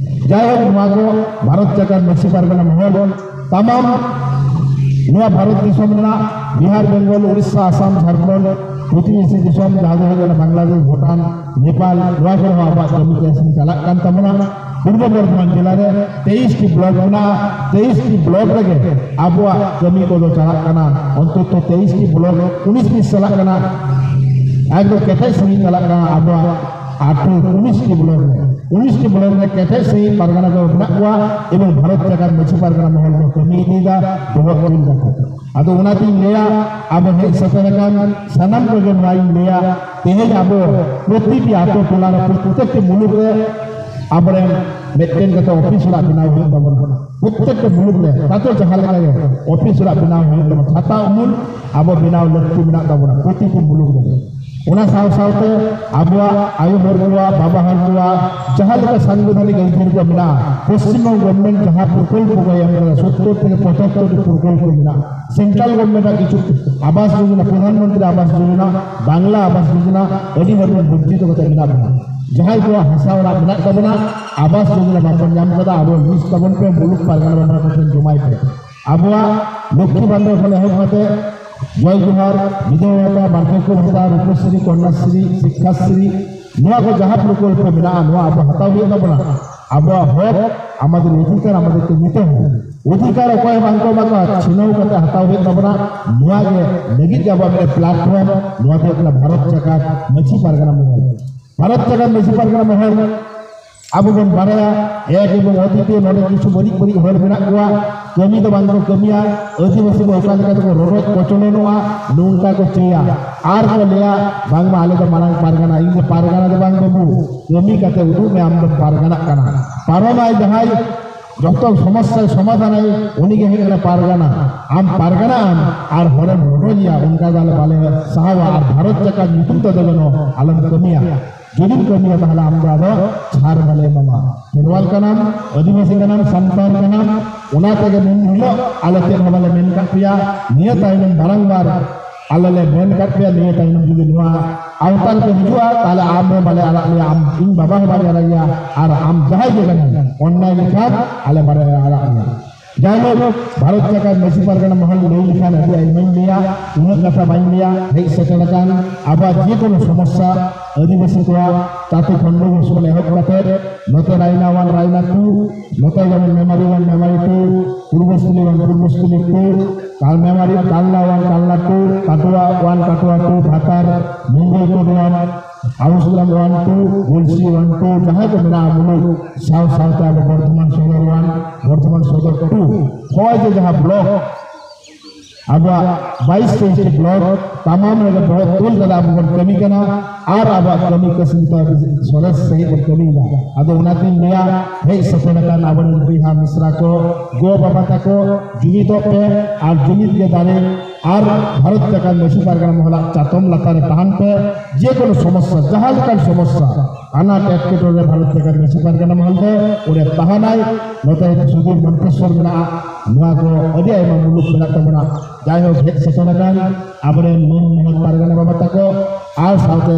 ᱡᱟᱭᱦᱳᱠ, ᱱᱚᱣᱟ ᱠᱚ ᱵᱷᱟᱨᱚᱛ ᱡᱟᱠᱟᱛ ᱢᱟᱹᱡᱷᱤ ᱯᱟᱨᱜᱟᱱᱟ ᱢᱚᱦᱚᱞ ᱛᱟᱢᱟᱢ ᱱᱚᱣᱟ ᱵᱷᱟᱨᱚᱛ ᱫᱤᱥᱚᱢ ᱨᱮᱱᱟᱜ ᱵᱤᱦᱟᱨ, ᱵᱮᱝᱜᱚᱞ, ᱩᱲᱤᱥᱥᱟ, ᱟᱥᱟᱢ, ᱡᱷᱟᱲᱠᱷᱚᱸᱰ, ᱯᱨᱚᱛᱤᱵᱮᱥᱤ ᱫᱤᱥᱚᱢ ᱡᱟᱦᱟᱸ ᱫᱚ ᱦᱩᱭᱩᱜ ᱠᱟᱱᱟ ᱵᱟᱝᱞᱟᱫᱮᱥ, ᱵᱷᱩᱴᱟᱱ, ᱱᱮᱯᱟᱞ, ᱱᱚᱣᱟ ᱠᱚᱨᱮ ᱦᱚᱸ ᱟᱵᱚᱣᱟᱜ ᱠᱟᱹᱢᱤ ᱠᱟᱹᱥᱱᱤ ᱪᱟᱞᱟᱜ ᱠᱟᱱ ᱛᱟᱵᱚᱱᱟ᱾ ᱯᱩᱨᱵᱚ ᱵᱚᱨᱫᱷᱚᱢᱟᱱ ᱡᱮᱞᱟ ᱨᱮ ᱛᱮᱭᱤᱥ ᱴᱤ ᱵᱞᱚᱠ ᱢᱮᱱᱟᱜᱼᱟ᱾ ᱛᱮᱭᱤᱥ ᱴᱤ ᱵᱞᱚᱠ ᱨᱮᱜᱮ ᱟᱵᱚᱣᱟᱜ ᱠᱟᱹᱢᱤ ᱠᱚᱫᱚ ᱪᱟᱞᱟᱜ ᱠᱟᱱᱟ᱾ ᱚᱱᱛᱚᱛᱚ ᱛᱮᱭᱤᱥ ᱴᱤ ᱵᱞᱚᱠ, ᱩᱱᱤᱥ ᱯᱤᱥ ᱪᱟᱞᱟᱜ ᱠᱟᱱᱟ᱾ ᱮᱠᱫᱚᱢ ᱠᱮᱴᱮᱡ ᱥᱟᱺᱦᱤᱡ ᱪᱟᱞᱟᱜ ᱠᱟᱱᱟ ᱟᱵᱚᱣᱟᱜ ᱟᱴᱷᱨᱚ, ᱩᱱᱤᱥ ᱴᱤ ᱵᱞᱚᱠ ᱨᱮ᱾ ᱩᱱᱤᱥ ᱴᱤ ᱵᱞᱚᱠ ᱨᱮ ᱠᱮᱴᱮᱡ ᱥᱟᱺᱦᱤᱡ ᱯᱟᱨᱜᱟᱱᱟ ᱠᱚ ᱢᱮᱱᱟᱜ ᱠᱚᱣᱟ ᱮᱵᱚᱝ ᱵᱷᱟᱨᱚᱛ ᱡᱟᱠᱟᱛ ᱢᱟᱹᱡᱷᱤ ᱯᱟᱨᱜᱟᱱᱟ ᱢᱚᱦᱚᱞ ᱠᱚ ᱠᱟᱹᱢᱤ ᱤᱫᱤᱭᱮᱫᱟ ᱵᱚᱦᱚᱜ ᱛᱩᱞ ᱠᱟᱛᱮ᱾ ᱟᱫᱚ ᱚᱱᱟᱛᱤᱧ ᱞᱟᱹᱭᱟ, ᱟᱵᱚ ᱦᱮᱡ ᱥᱮᱴᱮᱨ ᱟᱠᱟᱱ ᱥᱟᱱᱟᱢ ᱠᱚᱜᱮ ᱱᱚᱣᱟᱧ ᱞᱟᱹᱭᱟ, ᱛᱮᱦᱮᱧ ᱟᱵᱚ ᱯᱨᱚᱛᱤᱴᱤ ᱟᱛᱳ ᱴᱚᱞᱟ ᱨᱮ, ᱯᱨᱚᱛᱮᱠᱴᱤ ᱢᱩᱞᱩᱠ ᱨᱮ ᱟᱵᱚᱨᱮᱱ ᱢᱤᱫᱴᱮᱱ ᱠᱟᱛᱮ ᱚᱯᱷᱤᱥ ᱚᱲᱟᱜ ᱵᱮᱱᱟᱣ ᱦᱩᱭᱩᱜ ᱛᱟᱵᱚᱱᱟ᱾ ᱯᱨᱚᱛᱮᱠᱴᱤ ᱢᱩᱞᱩᱠ ᱨᱮ ᱛᱟᱛᱮ ᱡᱟᱦᱟᱸ ᱞᱮᱠᱟ ᱜᱮ ᱚᱯᱷᱤᱥ ᱚᱲᱟᱜ ᱵᱮᱱᱟᱣ ᱦᱩᱭᱩᱜ ᱛᱟᱵᱚᱱᱟ᱾ ᱪᱷᱟᱛᱟ ᱩᱢᱩᱞ ᱟᱵᱚ ᱵᱮᱱᱟᱣ ᱞᱟᱹᱠᱛᱤ ᱢᱮᱱᱟᱜ ᱛᱟᱵᱚᱱᱟ ᱯᱨᱚᱛᱤᱴᱤ ᱢᱩᱞᱩᱠ ᱨᱮ᱾ ᱚᱱᱟ ᱥᱟᱶ ᱥᱟᱶᱛᱮ ᱟᱵᱚᱣᱟᱜ ᱟᱭᱳ ᱦᱚᱲ ᱠᱚᱣᱟᱜ, ᱵᱟᱵᱟ ᱦᱚᱲ ᱠᱚᱣᱟᱜ ᱡᱟᱦᱟᱸ ᱞᱮᱠᱟ ᱥᱟᱝᱵᱤᱫᱷᱟᱱᱤᱠ ᱟᱹᱭᱫᱟᱹᱨ ᱠᱚ ᱢᱮᱱᱟᱜᱼᱟ, ᱯᱚᱥᱪᱤᱢ ᱵᱚᱝᱜᱚ ᱜᱚᱵᱷᱚᱨᱱᱢᱮᱱᱴ ᱡᱟᱦᱟᱸ ᱯᱨᱚᱠᱚᱞᱯᱚ ᱠᱚ ᱮᱢ ᱠᱟᱫᱟ, ᱥᱚᱛᱛᱚᱨ ᱴᱤ ᱯᱚᱸᱪᱟᱛᱛᱚᱨ ᱴᱤ ᱯᱨᱚᱠᱚᱞᱯᱚ ᱢᱮᱱᱟᱜᱼᱟ᱾ ᱥᱮᱱᱴᱨᱟᱞ ᱜᱚᱵᱷᱚᱨᱱᱢᱮᱱᱴ ᱟᱜ ᱠᱤᱪᱷᱩ ᱟᱵᱟᱥ ᱡᱳᱡᱚᱱᱟ, ᱯᱨᱚᱫᱷᱟᱱ ᱢᱚᱱᱛᱨᱤ ᱟᱵᱟᱥ ᱡᱳᱡᱚᱱᱟ, ᱵᱟᱝᱞᱟ ᱟᱵᱟᱥ ᱡᱳᱡᱚᱱᱟ, ᱟᱹᱰᱤ ᱦᱚᱲ ᱵᱚᱱ ᱵᱚᱧᱪᱤᱛ ᱠᱟᱛᱮ ᱢᱮᱱᱟᱜ ᱵᱚᱱᱟ᱾ ᱡᱟᱦᱟᱸᱭ ᱠᱚᱣᱟᱜ ᱦᱟᱥᱟ ᱚᱲᱟᱜ ᱢᱮᱱᱟᱜ ᱛᱟᱵᱚᱱᱟ, ᱟᱵᱟᱥ ᱡᱳᱡᱚᱱᱟ ᱵᱟᱵᱚᱱ ᱧᱟᱢ ᱠᱟᱫᱟ, ᱟᱵᱚ ᱞᱤᱥᱴ ᱛᱟᱵᱚᱱ ᱯᱮ, ᱢᱩᱞᱩᱠ ᱯᱟᱨᱜᱟᱱᱟ ᱵᱟᱵᱟ ᱠᱚ ᱴᱷᱮᱱ ᱡᱚᱢᱟᱭ ᱯᱮ᱾ ᱟᱵᱚᱣᱟᱜ ᱞᱚᱠᱠᱷᱤ ᱵᱷᱟᱱᱰᱟᱨ ᱠᱷᱚᱱ ᱮᱦᱚᱵ ᱠᱟᱛᱮ ᱡᱚᱭ ᱡᱚᱦᱟᱨ, ᱵᱤᱫᱷᱚᱵᱟ ᱵᱷᱟᱛᱟ, ᱵᱟᱨᱫᱷᱚᱠᱭᱚ ᱵᱷᱟᱛᱟ, ᱨᱩᱯᱚᱥᱨᱤ, ᱠᱚᱱᱱᱟᱥᱨᱤ, ᱥᱤᱠᱠᱷᱟᱥᱨᱤ, ᱱᱚᱣᱟ ᱠᱚ ᱡᱟᱦᱟᱸ ᱯᱨᱚᱠᱚᱞᱯᱚ ᱢᱮᱱᱟᱜᱼᱟ, ᱱᱚᱣᱟ ᱟᱵᱚ ᱦᱟᱛᱟᱣ ᱦᱩᱭᱩᱜ ᱛᱟᱵᱚᱱᱟ᱾ ᱟᱵᱚᱣᱟᱜ ᱦᱚᱠ, ᱟᱢᱟᱫᱮᱨ ᱚᱫᱷᱤᱠᱟᱨ, ᱟᱢᱟᱫᱮᱨ ᱠᱚ ᱱᱤᱛᱮ ᱦᱚᱸ ᱚᱫᱷᱤᱠᱟᱨ ᱚᱠᱚᱭ ᱵᱟᱝ ᱠᱚ ᱮᱢᱟ ᱠᱚᱣᱟ, ᱪᱷᱤᱱᱟᱹᱣ ᱠᱟᱛᱮ ᱦᱟᱛᱟᱣ ᱦᱩᱭᱩᱜ ᱛᱟᱵᱚᱱᱟ᱾ ᱱᱚᱣᱟ ᱜᱮ ᱞᱟᱹᱜᱤᱫ ᱜᱮ ᱟᱵᱚᱣᱟᱜ ᱢᱤᱫᱴᱮᱱ ᱯᱞᱟᱴᱯᱷᱚᱨᱢ, ᱱᱚᱣᱟ ᱫᱚ ᱦᱩᱭᱩᱜ ᱠᱟᱱᱟ ᱵᱷᱟᱨᱚᱛ ᱡᱟᱠᱟᱛ ᱢᱟᱹᱡᱷᱤ ᱯᱟᱨᱜᱟᱱᱟ ᱢᱚᱦᱚᱞ᱾ ᱵᱷᱟᱨᱚᱛ ᱡᱟᱠᱟᱛ ᱢᱟᱹᱡᱷᱤ ᱯᱟᱨᱜᱟᱱᱟ ᱢᱚᱦᱚᱞ ᱟᱵᱚ ᱵᱚᱱ ᱵᱟᱲᱟᱭᱟ, ᱮᱠ ᱮᱵᱚᱝ ᱚᱫᱤᱛᱤᱭᱚ ᱱᱚᱰᱮ ᱠᱤᱪᱷᱩ ᱵᱟᱹᱲᱤᱡ ᱵᱟᱹᱲᱤᱡ ᱦᱚᱲ ᱢᱮᱱᱟᱜ ᱠᱚᱣᱟ, ᱠᱟᱹᱢᱤ ᱫᱚ ᱵᱟᱝ ᱠᱚ ᱠᱟᱹᱢᱤᱭᱟ, ᱟᱹᱫᱤᱵᱟᱹᱥᱤ ᱠᱚ ᱚᱠᱟ ᱞᱮᱠᱟ ᱛᱮᱠᱚ ᱨᱚᱰᱚᱡ ᱠᱚᱪᱞᱚᱱᱚᱜᱼᱟ, ᱱᱚᱝᱠᱟ ᱠᱚ ᱪᱟᱹᱭᱟ᱾ ᱟᱨ ᱠᱚ ᱞᱟᱹᱭᱟ, ᱵᱟᱝᱢᱟ ᱟᱞᱮ ᱫᱚ ᱢᱟᱨᱟᱝ ᱯᱟᱨᱜᱟᱱᱟ, ᱤᱧ ᱫᱚ ᱯᱟᱨᱜᱟᱱᱟ ᱫᱚ ᱵᱟᱝ ᱵᱟᱹᱵᱩ, ᱠᱟᱹᱢᱤ ᱠᱟᱛᱮ ᱩᱫᱩᱜ ᱢᱮ ᱟᱢ ᱫᱚᱢ ᱯᱟᱨᱜᱟᱱᱟᱜ ᱠᱟᱱᱟ᱾ ᱯᱟᱨᱚᱢᱟᱭ ᱡᱟᱦᱟᱸᱭ ᱡᱚᱛᱚ ᱥᱚᱢᱚᱥᱥᱟ ᱥᱚᱢᱟᱫᱷᱟᱱᱟᱭ, ᱩᱱᱤ ᱜᱮ ᱦᱩᱭᱩᱜ ᱠᱟᱱᱟ ᱯᱟᱨᱜᱟᱱᱟ᱾ ᱟᱢ ᱯᱟᱨᱜᱟᱱᱟ ᱟᱢ ᱟᱨ ᱦᱚᱲᱮᱢ ᱨᱚᱰᱚᱡᱮᱭᱟ, ᱚᱱᱠᱟ ᱫᱚ ᱟᱞᱮ ᱵᱟᱞᱮ ᱥᱟᱦᱟᱣᱟ᱾ ᱟᱨ ᱵᱷᱟᱨᱚᱛ ᱡᱟᱠᱟᱛ ᱧᱩᱛᱩᱢ ᱛᱮᱫᱚ ᱡᱮᱱᱚ ᱟᱞᱚᱢ ᱠᱟᱹᱢᱤᱭᱟ᱾ ᱡᱩᱫᱤᱢ ᱠᱟᱹᱢᱤᱭᱟ, ᱛᱟᱦᱞᱮ ᱟᱢ ᱫᱚ ᱟᱫᱚ ᱪᱷᱟᱲ ᱵᱟᱞᱮ ᱮᱢᱟᱢᱟ᱾ ᱠᱷᱮᱨᱣᱟᱞ ᱠᱟᱱᱟᱢ, ᱟᱹᱫᱤᱵᱟᱹᱥᱤ ᱠᱟᱱᱟᱢ, ᱥᱟᱱᱛᱟᱲ ᱠᱟᱱᱟᱢ, ᱚᱱᱟ ᱛᱮᱜᱮ ᱱᱩᱱ ᱦᱤᱞᱳᱜ ᱟᱞᱮ ᱪᱮᱫ ᱦᱚᱸ ᱵᱟᱞᱮ ᱢᱮᱱ ᱠᱟᱜ ᱯᱮᱭᱟ᱾ ᱱᱤᱭᱟᱹ ᱛᱟᱭᱱᱚᱢ ᱵᱟᱨᱟᱝᱵᱟᱨ ᱟᱞᱮ ᱞᱮ ᱢᱮᱱ ᱠᱟᱜ ᱯᱮᱭᱟ, ᱱᱤᱭᱟᱹ ᱛᱟᱭᱱᱚᱢ ᱡᱩᱫᱤ ᱱᱚᱣᱟ ᱟᱣᱛᱟ ᱨᱮᱯᱮ ᱦᱤᱡᱩᱜᱼᱟ, ᱛᱟᱦᱞᱮ ᱟᱢ ᱦᱚᱸ ᱵᱟᱞᱮ ᱟᱲᱟᱜ ᱢᱮᱭᱟ, ᱟᱢ ᱤᱧ ᱵᱟᱵᱟ ᱦᱚᱸ ᱵᱟᱞᱮ ᱟᱲᱟᱜ ᱢᱮᱭᱟ, ᱟᱨ ᱟᱢ ᱡᱟᱦᱟᱸᱭ ᱜᱮ ᱠᱟᱱᱟᱢ, ᱚᱱᱱᱟᱭ ᱞᱮᱠᱷᱟᱱ ᱟᱞᱮ ᱵᱟᱞᱮ ᱟᱲᱟᱜ ᱢᱮᱭᱟ᱾ ᱡᱟᱭᱦᱳᱠ, ᱵᱷᱟᱨᱚᱛ ᱡᱟᱠᱟᱛ ᱢᱟᱹᱡᱷᱤ ᱯᱟᱨᱜᱟᱱᱟ ᱢᱚᱦᱚᱞ ᱞᱟᱹᱭ ᱞᱮᱠᱷᱟᱱ ᱟᱹᱰᱤ ᱟᱭᱢᱟᱧ ᱞᱟᱹᱭᱟ, ᱩᱱᱟᱹᱜ ᱠᱟᱛᱷᱟ ᱵᱟᱹᱧ ᱞᱟᱹᱭᱟ᱾ ᱦᱮᱡ ᱥᱮᱴᱮᱨ ᱟᱠᱟᱱ ᱟᱵᱚᱣᱟᱜ ᱡᱮᱠᱳᱱᱳ ᱥᱚᱢᱚᱥᱥᱟ, ᱟᱹᱫᱤᱵᱟᱹᱥᱤ ᱠᱚᱣᱟᱜ ᱛᱟᱛᱮ ᱠᱷᱚᱱᱰᱚ ᱵᱚᱝᱥᱚ ᱠᱷᱚᱱ ᱮᱦᱚᱵ ᱠᱟᱛᱮ ᱱᱚᱛᱮ ᱨᱟᱭᱱᱟ ᱚᱣᱟᱱ, ᱨᱟᱭᱱᱟ ᱴᱩ, ᱱᱚᱛᱮ ᱡᱮᱢᱚᱱ Memari one, Memari two, Purbasthali one, Purbasthali two, ᱠᱟᱞ ᱢᱮᱢᱟᱨᱤ, Kalna one, Kalna two, Katwa one, Katwa two, Bhatar, Mangalkot one, Ausgram one two, Galsi one two, ᱡᱟᱦᱟᱸ ᱠᱚ ᱢᱮᱱᱟᱜᱼᱟ ᱢᱩᱞᱩᱠ, ᱥᱟᱶ ᱥᱟᱶᱛᱮ ᱟᱵᱚ ᱵᱚᱨᱫᱷᱚᱢᱟᱱ ᱥᱚᱫᱚᱨ ᱚᱣᱟᱱ, ᱵᱚᱨᱫᱷᱚᱢᱟᱱ ᱥᱚᱫᱚᱨ ᱴᱩ, ᱦᱚᱸᱜᱼᱚᱭ ᱡᱮ ᱡᱟᱦᱟᱸ ᱵᱞᱚᱠ, ᱟᱵᱚᱣᱟᱜ ᱵᱟᱭᱤᱥ ᱛᱮᱭᱤᱥ ᱴᱤ ᱵᱞᱚᱠ, ᱛᱟᱢᱟᱢ ᱨᱮᱜᱮ ᱵᱚᱦᱚᱜ ᱛᱩᱞ ᱠᱟᱛᱮ ᱟᱵᱚ ᱵᱚᱱ ᱠᱟᱹᱢᱤ ᱠᱟᱱᱟ᱾ ᱟᱨ ᱟᱵᱚᱣᱟᱜ ᱠᱟᱹᱢᱤ ᱠᱟᱹᱥᱱᱤ ᱫᱚ ᱟᱹᱰᱤ ᱥᱚᱨᱮᱥ ᱥᱟᱺᱦᱤᱡ ᱵᱚᱱ ᱠᱟᱹᱢᱤᱭᱮᱫᱟ᱾ ᱟᱫᱚ ᱚᱱᱟᱛᱤᱧ ᱞᱟᱹᱭᱟ, ᱦᱮᱡ ᱥᱮᱴᱮᱨ ᱟᱠᱟᱱ ᱟᱵᱚᱨᱮᱱ ᱵᱚᱭᱦᱟ ᱢᱤᱥᱨᱟ ᱠᱚ, ᱜᱚ ᱵᱟᱵᱟ ᱛᱟᱠᱚ, ᱡᱩᱢᱤᱫᱚᱜ ᱯᱮ ᱟᱨ ᱡᱩᱢᱤᱫ ᱜᱮ ᱫᱟᱲᱮ᱾ ᱟᱨ ᱵᱷᱟᱨᱚᱛ ᱡᱟᱠᱟᱛ ᱢᱟᱹᱡᱷᱤ ᱯᱟᱨᱜᱟᱱᱟ ᱢᱚᱦᱚᱞᱟᱜ ᱪᱟᱛᱚᱢ ᱞᱟᱛᱟᱨ ᱨᱮ ᱛᱟᱦᱮᱱ ᱯᱮ᱾ ᱡᱮᱠᱳᱱᱳ ᱥᱚᱢᱚᱥᱥᱟ, ᱡᱟᱦᱟᱸ ᱞᱮᱠᱟᱱ ᱥᱚᱢᱚᱥᱥᱟ, ᱟᱱᱟᱴ ᱮᱴᱠᱮᱴᱚᱬᱮ ᱨᱮ ᱵᱷᱟᱨᱚᱛ ᱡᱟᱠᱟᱛ ᱢᱟᱹᱡᱷᱤ ᱯᱟᱨᱜᱟᱱᱟ ᱢᱚᱦᱚᱞ ᱫᱚ ᱚᱸᱰᱮ ᱛᱟᱦᱮᱱᱟᱭ᱾ ᱱᱚᱛᱮ ᱥᱩᱫᱷᱤᱨ ᱢᱚᱱᱛᱮᱥᱣᱚᱨ ᱢᱮᱱᱟᱜᱼᱟ, ᱱᱚᱣᱟ ᱠᱚ ᱟᱹᱰᱤ ᱟᱭᱢᱟ ᱢᱩᱞᱩᱠ ᱢᱮᱱᱟᱜ ᱛᱟᱵᱚᱱᱟ᱾ ᱡᱟᱭᱦᱳᱠ, ᱦᱮᱡ ᱥᱮᱴᱮᱨ ᱟᱠᱟᱱ ᱟᱵᱚᱨᱮᱱ ᱢᱟᱹᱱ ᱢᱚᱦᱚᱛ ᱯᱟᱨᱜᱟᱱᱟ ᱵᱟᱵᱟ ᱛᱟᱠᱚ ᱟᱨ ᱥᱟᱶᱛᱮ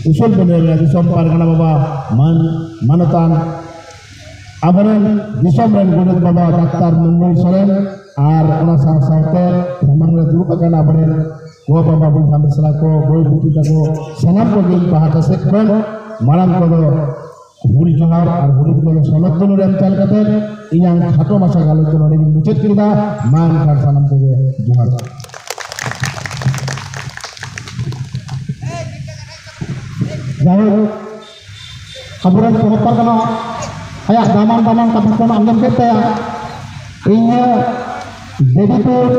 ᱩᱥᱩᱞ ᱵᱤᱱᱟᱹ ᱨᱮ ᱫᱤᱥᱚᱢ ᱯᱟᱨᱜᱟᱱᱟ ᱵᱟᱵᱟ ᱢᱟᱹᱱ ᱢᱟᱱᱚᱛᱟᱱ ᱟᱵᱚᱨᱮᱱ ᱫᱤᱥᱚᱢ ᱨᱮᱱ ᱜᱚᱰᱮᱛ ᱵᱟᱵᱟ ᱰᱟᱠᱛᱟᱨ ᱢᱚᱝᱜᱚᱞ ᱥᱚᱨᱮᱱ ᱟᱨ ᱚᱱᱟ ᱥᱟᱶ ᱥᱟᱶᱛᱮ ᱥᱟᱢᱟᱝ ᱨᱮ ᱫᱩᱲᱩᱵ ᱟᱠᱟᱱ ᱟᱵᱚᱨᱮᱱ ᱜᱚ ᱵᱟᱵᱟ ᱵᱚᱭᱦᱟ ᱢᱤᱥᱨᱟ ᱠᱚ, ᱵᱟᱹᱭ ᱵᱤᱴᱤ ᱛᱟᱠᱚ, ᱥᱟᱱᱟᱢ ᱠᱚᱜᱮ ᱤᱧ ᱯᱟᱦᱴᱟ ᱥᱮᱫ ᱠᱷᱚᱱ ᱢᱟᱲᱟᱝ ᱠᱚᱫᱚ ᱦᱩᱞ ᱡᱚᱦᱟᱨ ᱟᱨ ᱦᱩᱞ ᱠᱚᱫᱚ ᱥᱚᱱᱚᱛ ᱫᱩᱞᱟᱹᱲ ᱮᱢ ᱪᱟᱞ ᱠᱟᱛᱮ ᱤᱧᱟᱹᱝ ᱠᱷᱟᱴᱚ ᱢᱟᱪᱷᱟ ᱜᱟᱞᱚᱪ ᱫᱚ ᱱᱚᱰᱮ ᱜᱤᱧ ᱢᱩᱪᱟᱹᱫ ᱠᱮᱫᱟ᱾ ᱢᱟ ᱮᱱᱠᱷᱟᱱ ᱥᱟᱱᱟᱢ ᱠᱚᱜᱮ ᱡᱚᱦᱟᱨ᱾ ᱡᱟᱭᱦᱳᱠ, ᱟᱵᱚᱨᱮᱱ ᱯᱚᱱᱚᱛ ᱯᱟᱨᱜᱟᱱᱟ ᱟᱭᱟᱜ ᱫᱟᱢᱟᱱ ᱫᱟᱢᱟᱱ ᱠᱟᱛᱷᱟ ᱠᱚ ᱟᱸᱡᱚᱢ ᱠᱮᱫ ᱛᱟᱭᱟ᱾ ᱤᱧ ᱫᱮᱵᱤᱯᱩᱨ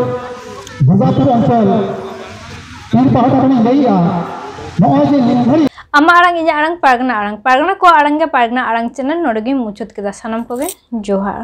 ᱫᱩᱨᱜᱟᱯᱩᱨ ᱚᱧᱪᱚᱞ ᱯᱤᱲ ᱯᱟᱦᱴᱟ ᱠᱷᱚᱱᱤᱧ ᱞᱟᱹᱭᱮᱜᱼᱟ, ᱱᱚᱜᱼᱚᱭ ᱡᱮ ᱱᱤᱢ ᱜᱷᱟᱹᱲᱤ ᱟᱢᱟᱜ ᱟᱲᱟᱝ, ᱤᱧᱟᱹᱜ ᱟᱲᱟᱝ, ᱯᱟᱨᱜᱟᱱᱟ ᱟᱲᱟᱝ, ᱯᱟᱨᱜᱟᱱᱟ ᱠᱚᱣᱟᱜ ᱟᱲᱟᱝ ᱜᱮ ᱯᱟᱨᱜᱟᱱᱟ ᱟᱲᱟᱝ ᱪᱮᱱᱮᱞ᱾ ᱱᱚᱰᱮ ᱜᱤᱧ ᱢᱩᱪᱟᱹᱫ ᱠᱮᱫᱟ᱾ ᱥᱟᱱᱟᱢ ᱠᱚᱜᱮ ᱡᱚᱦᱟᱨ᱾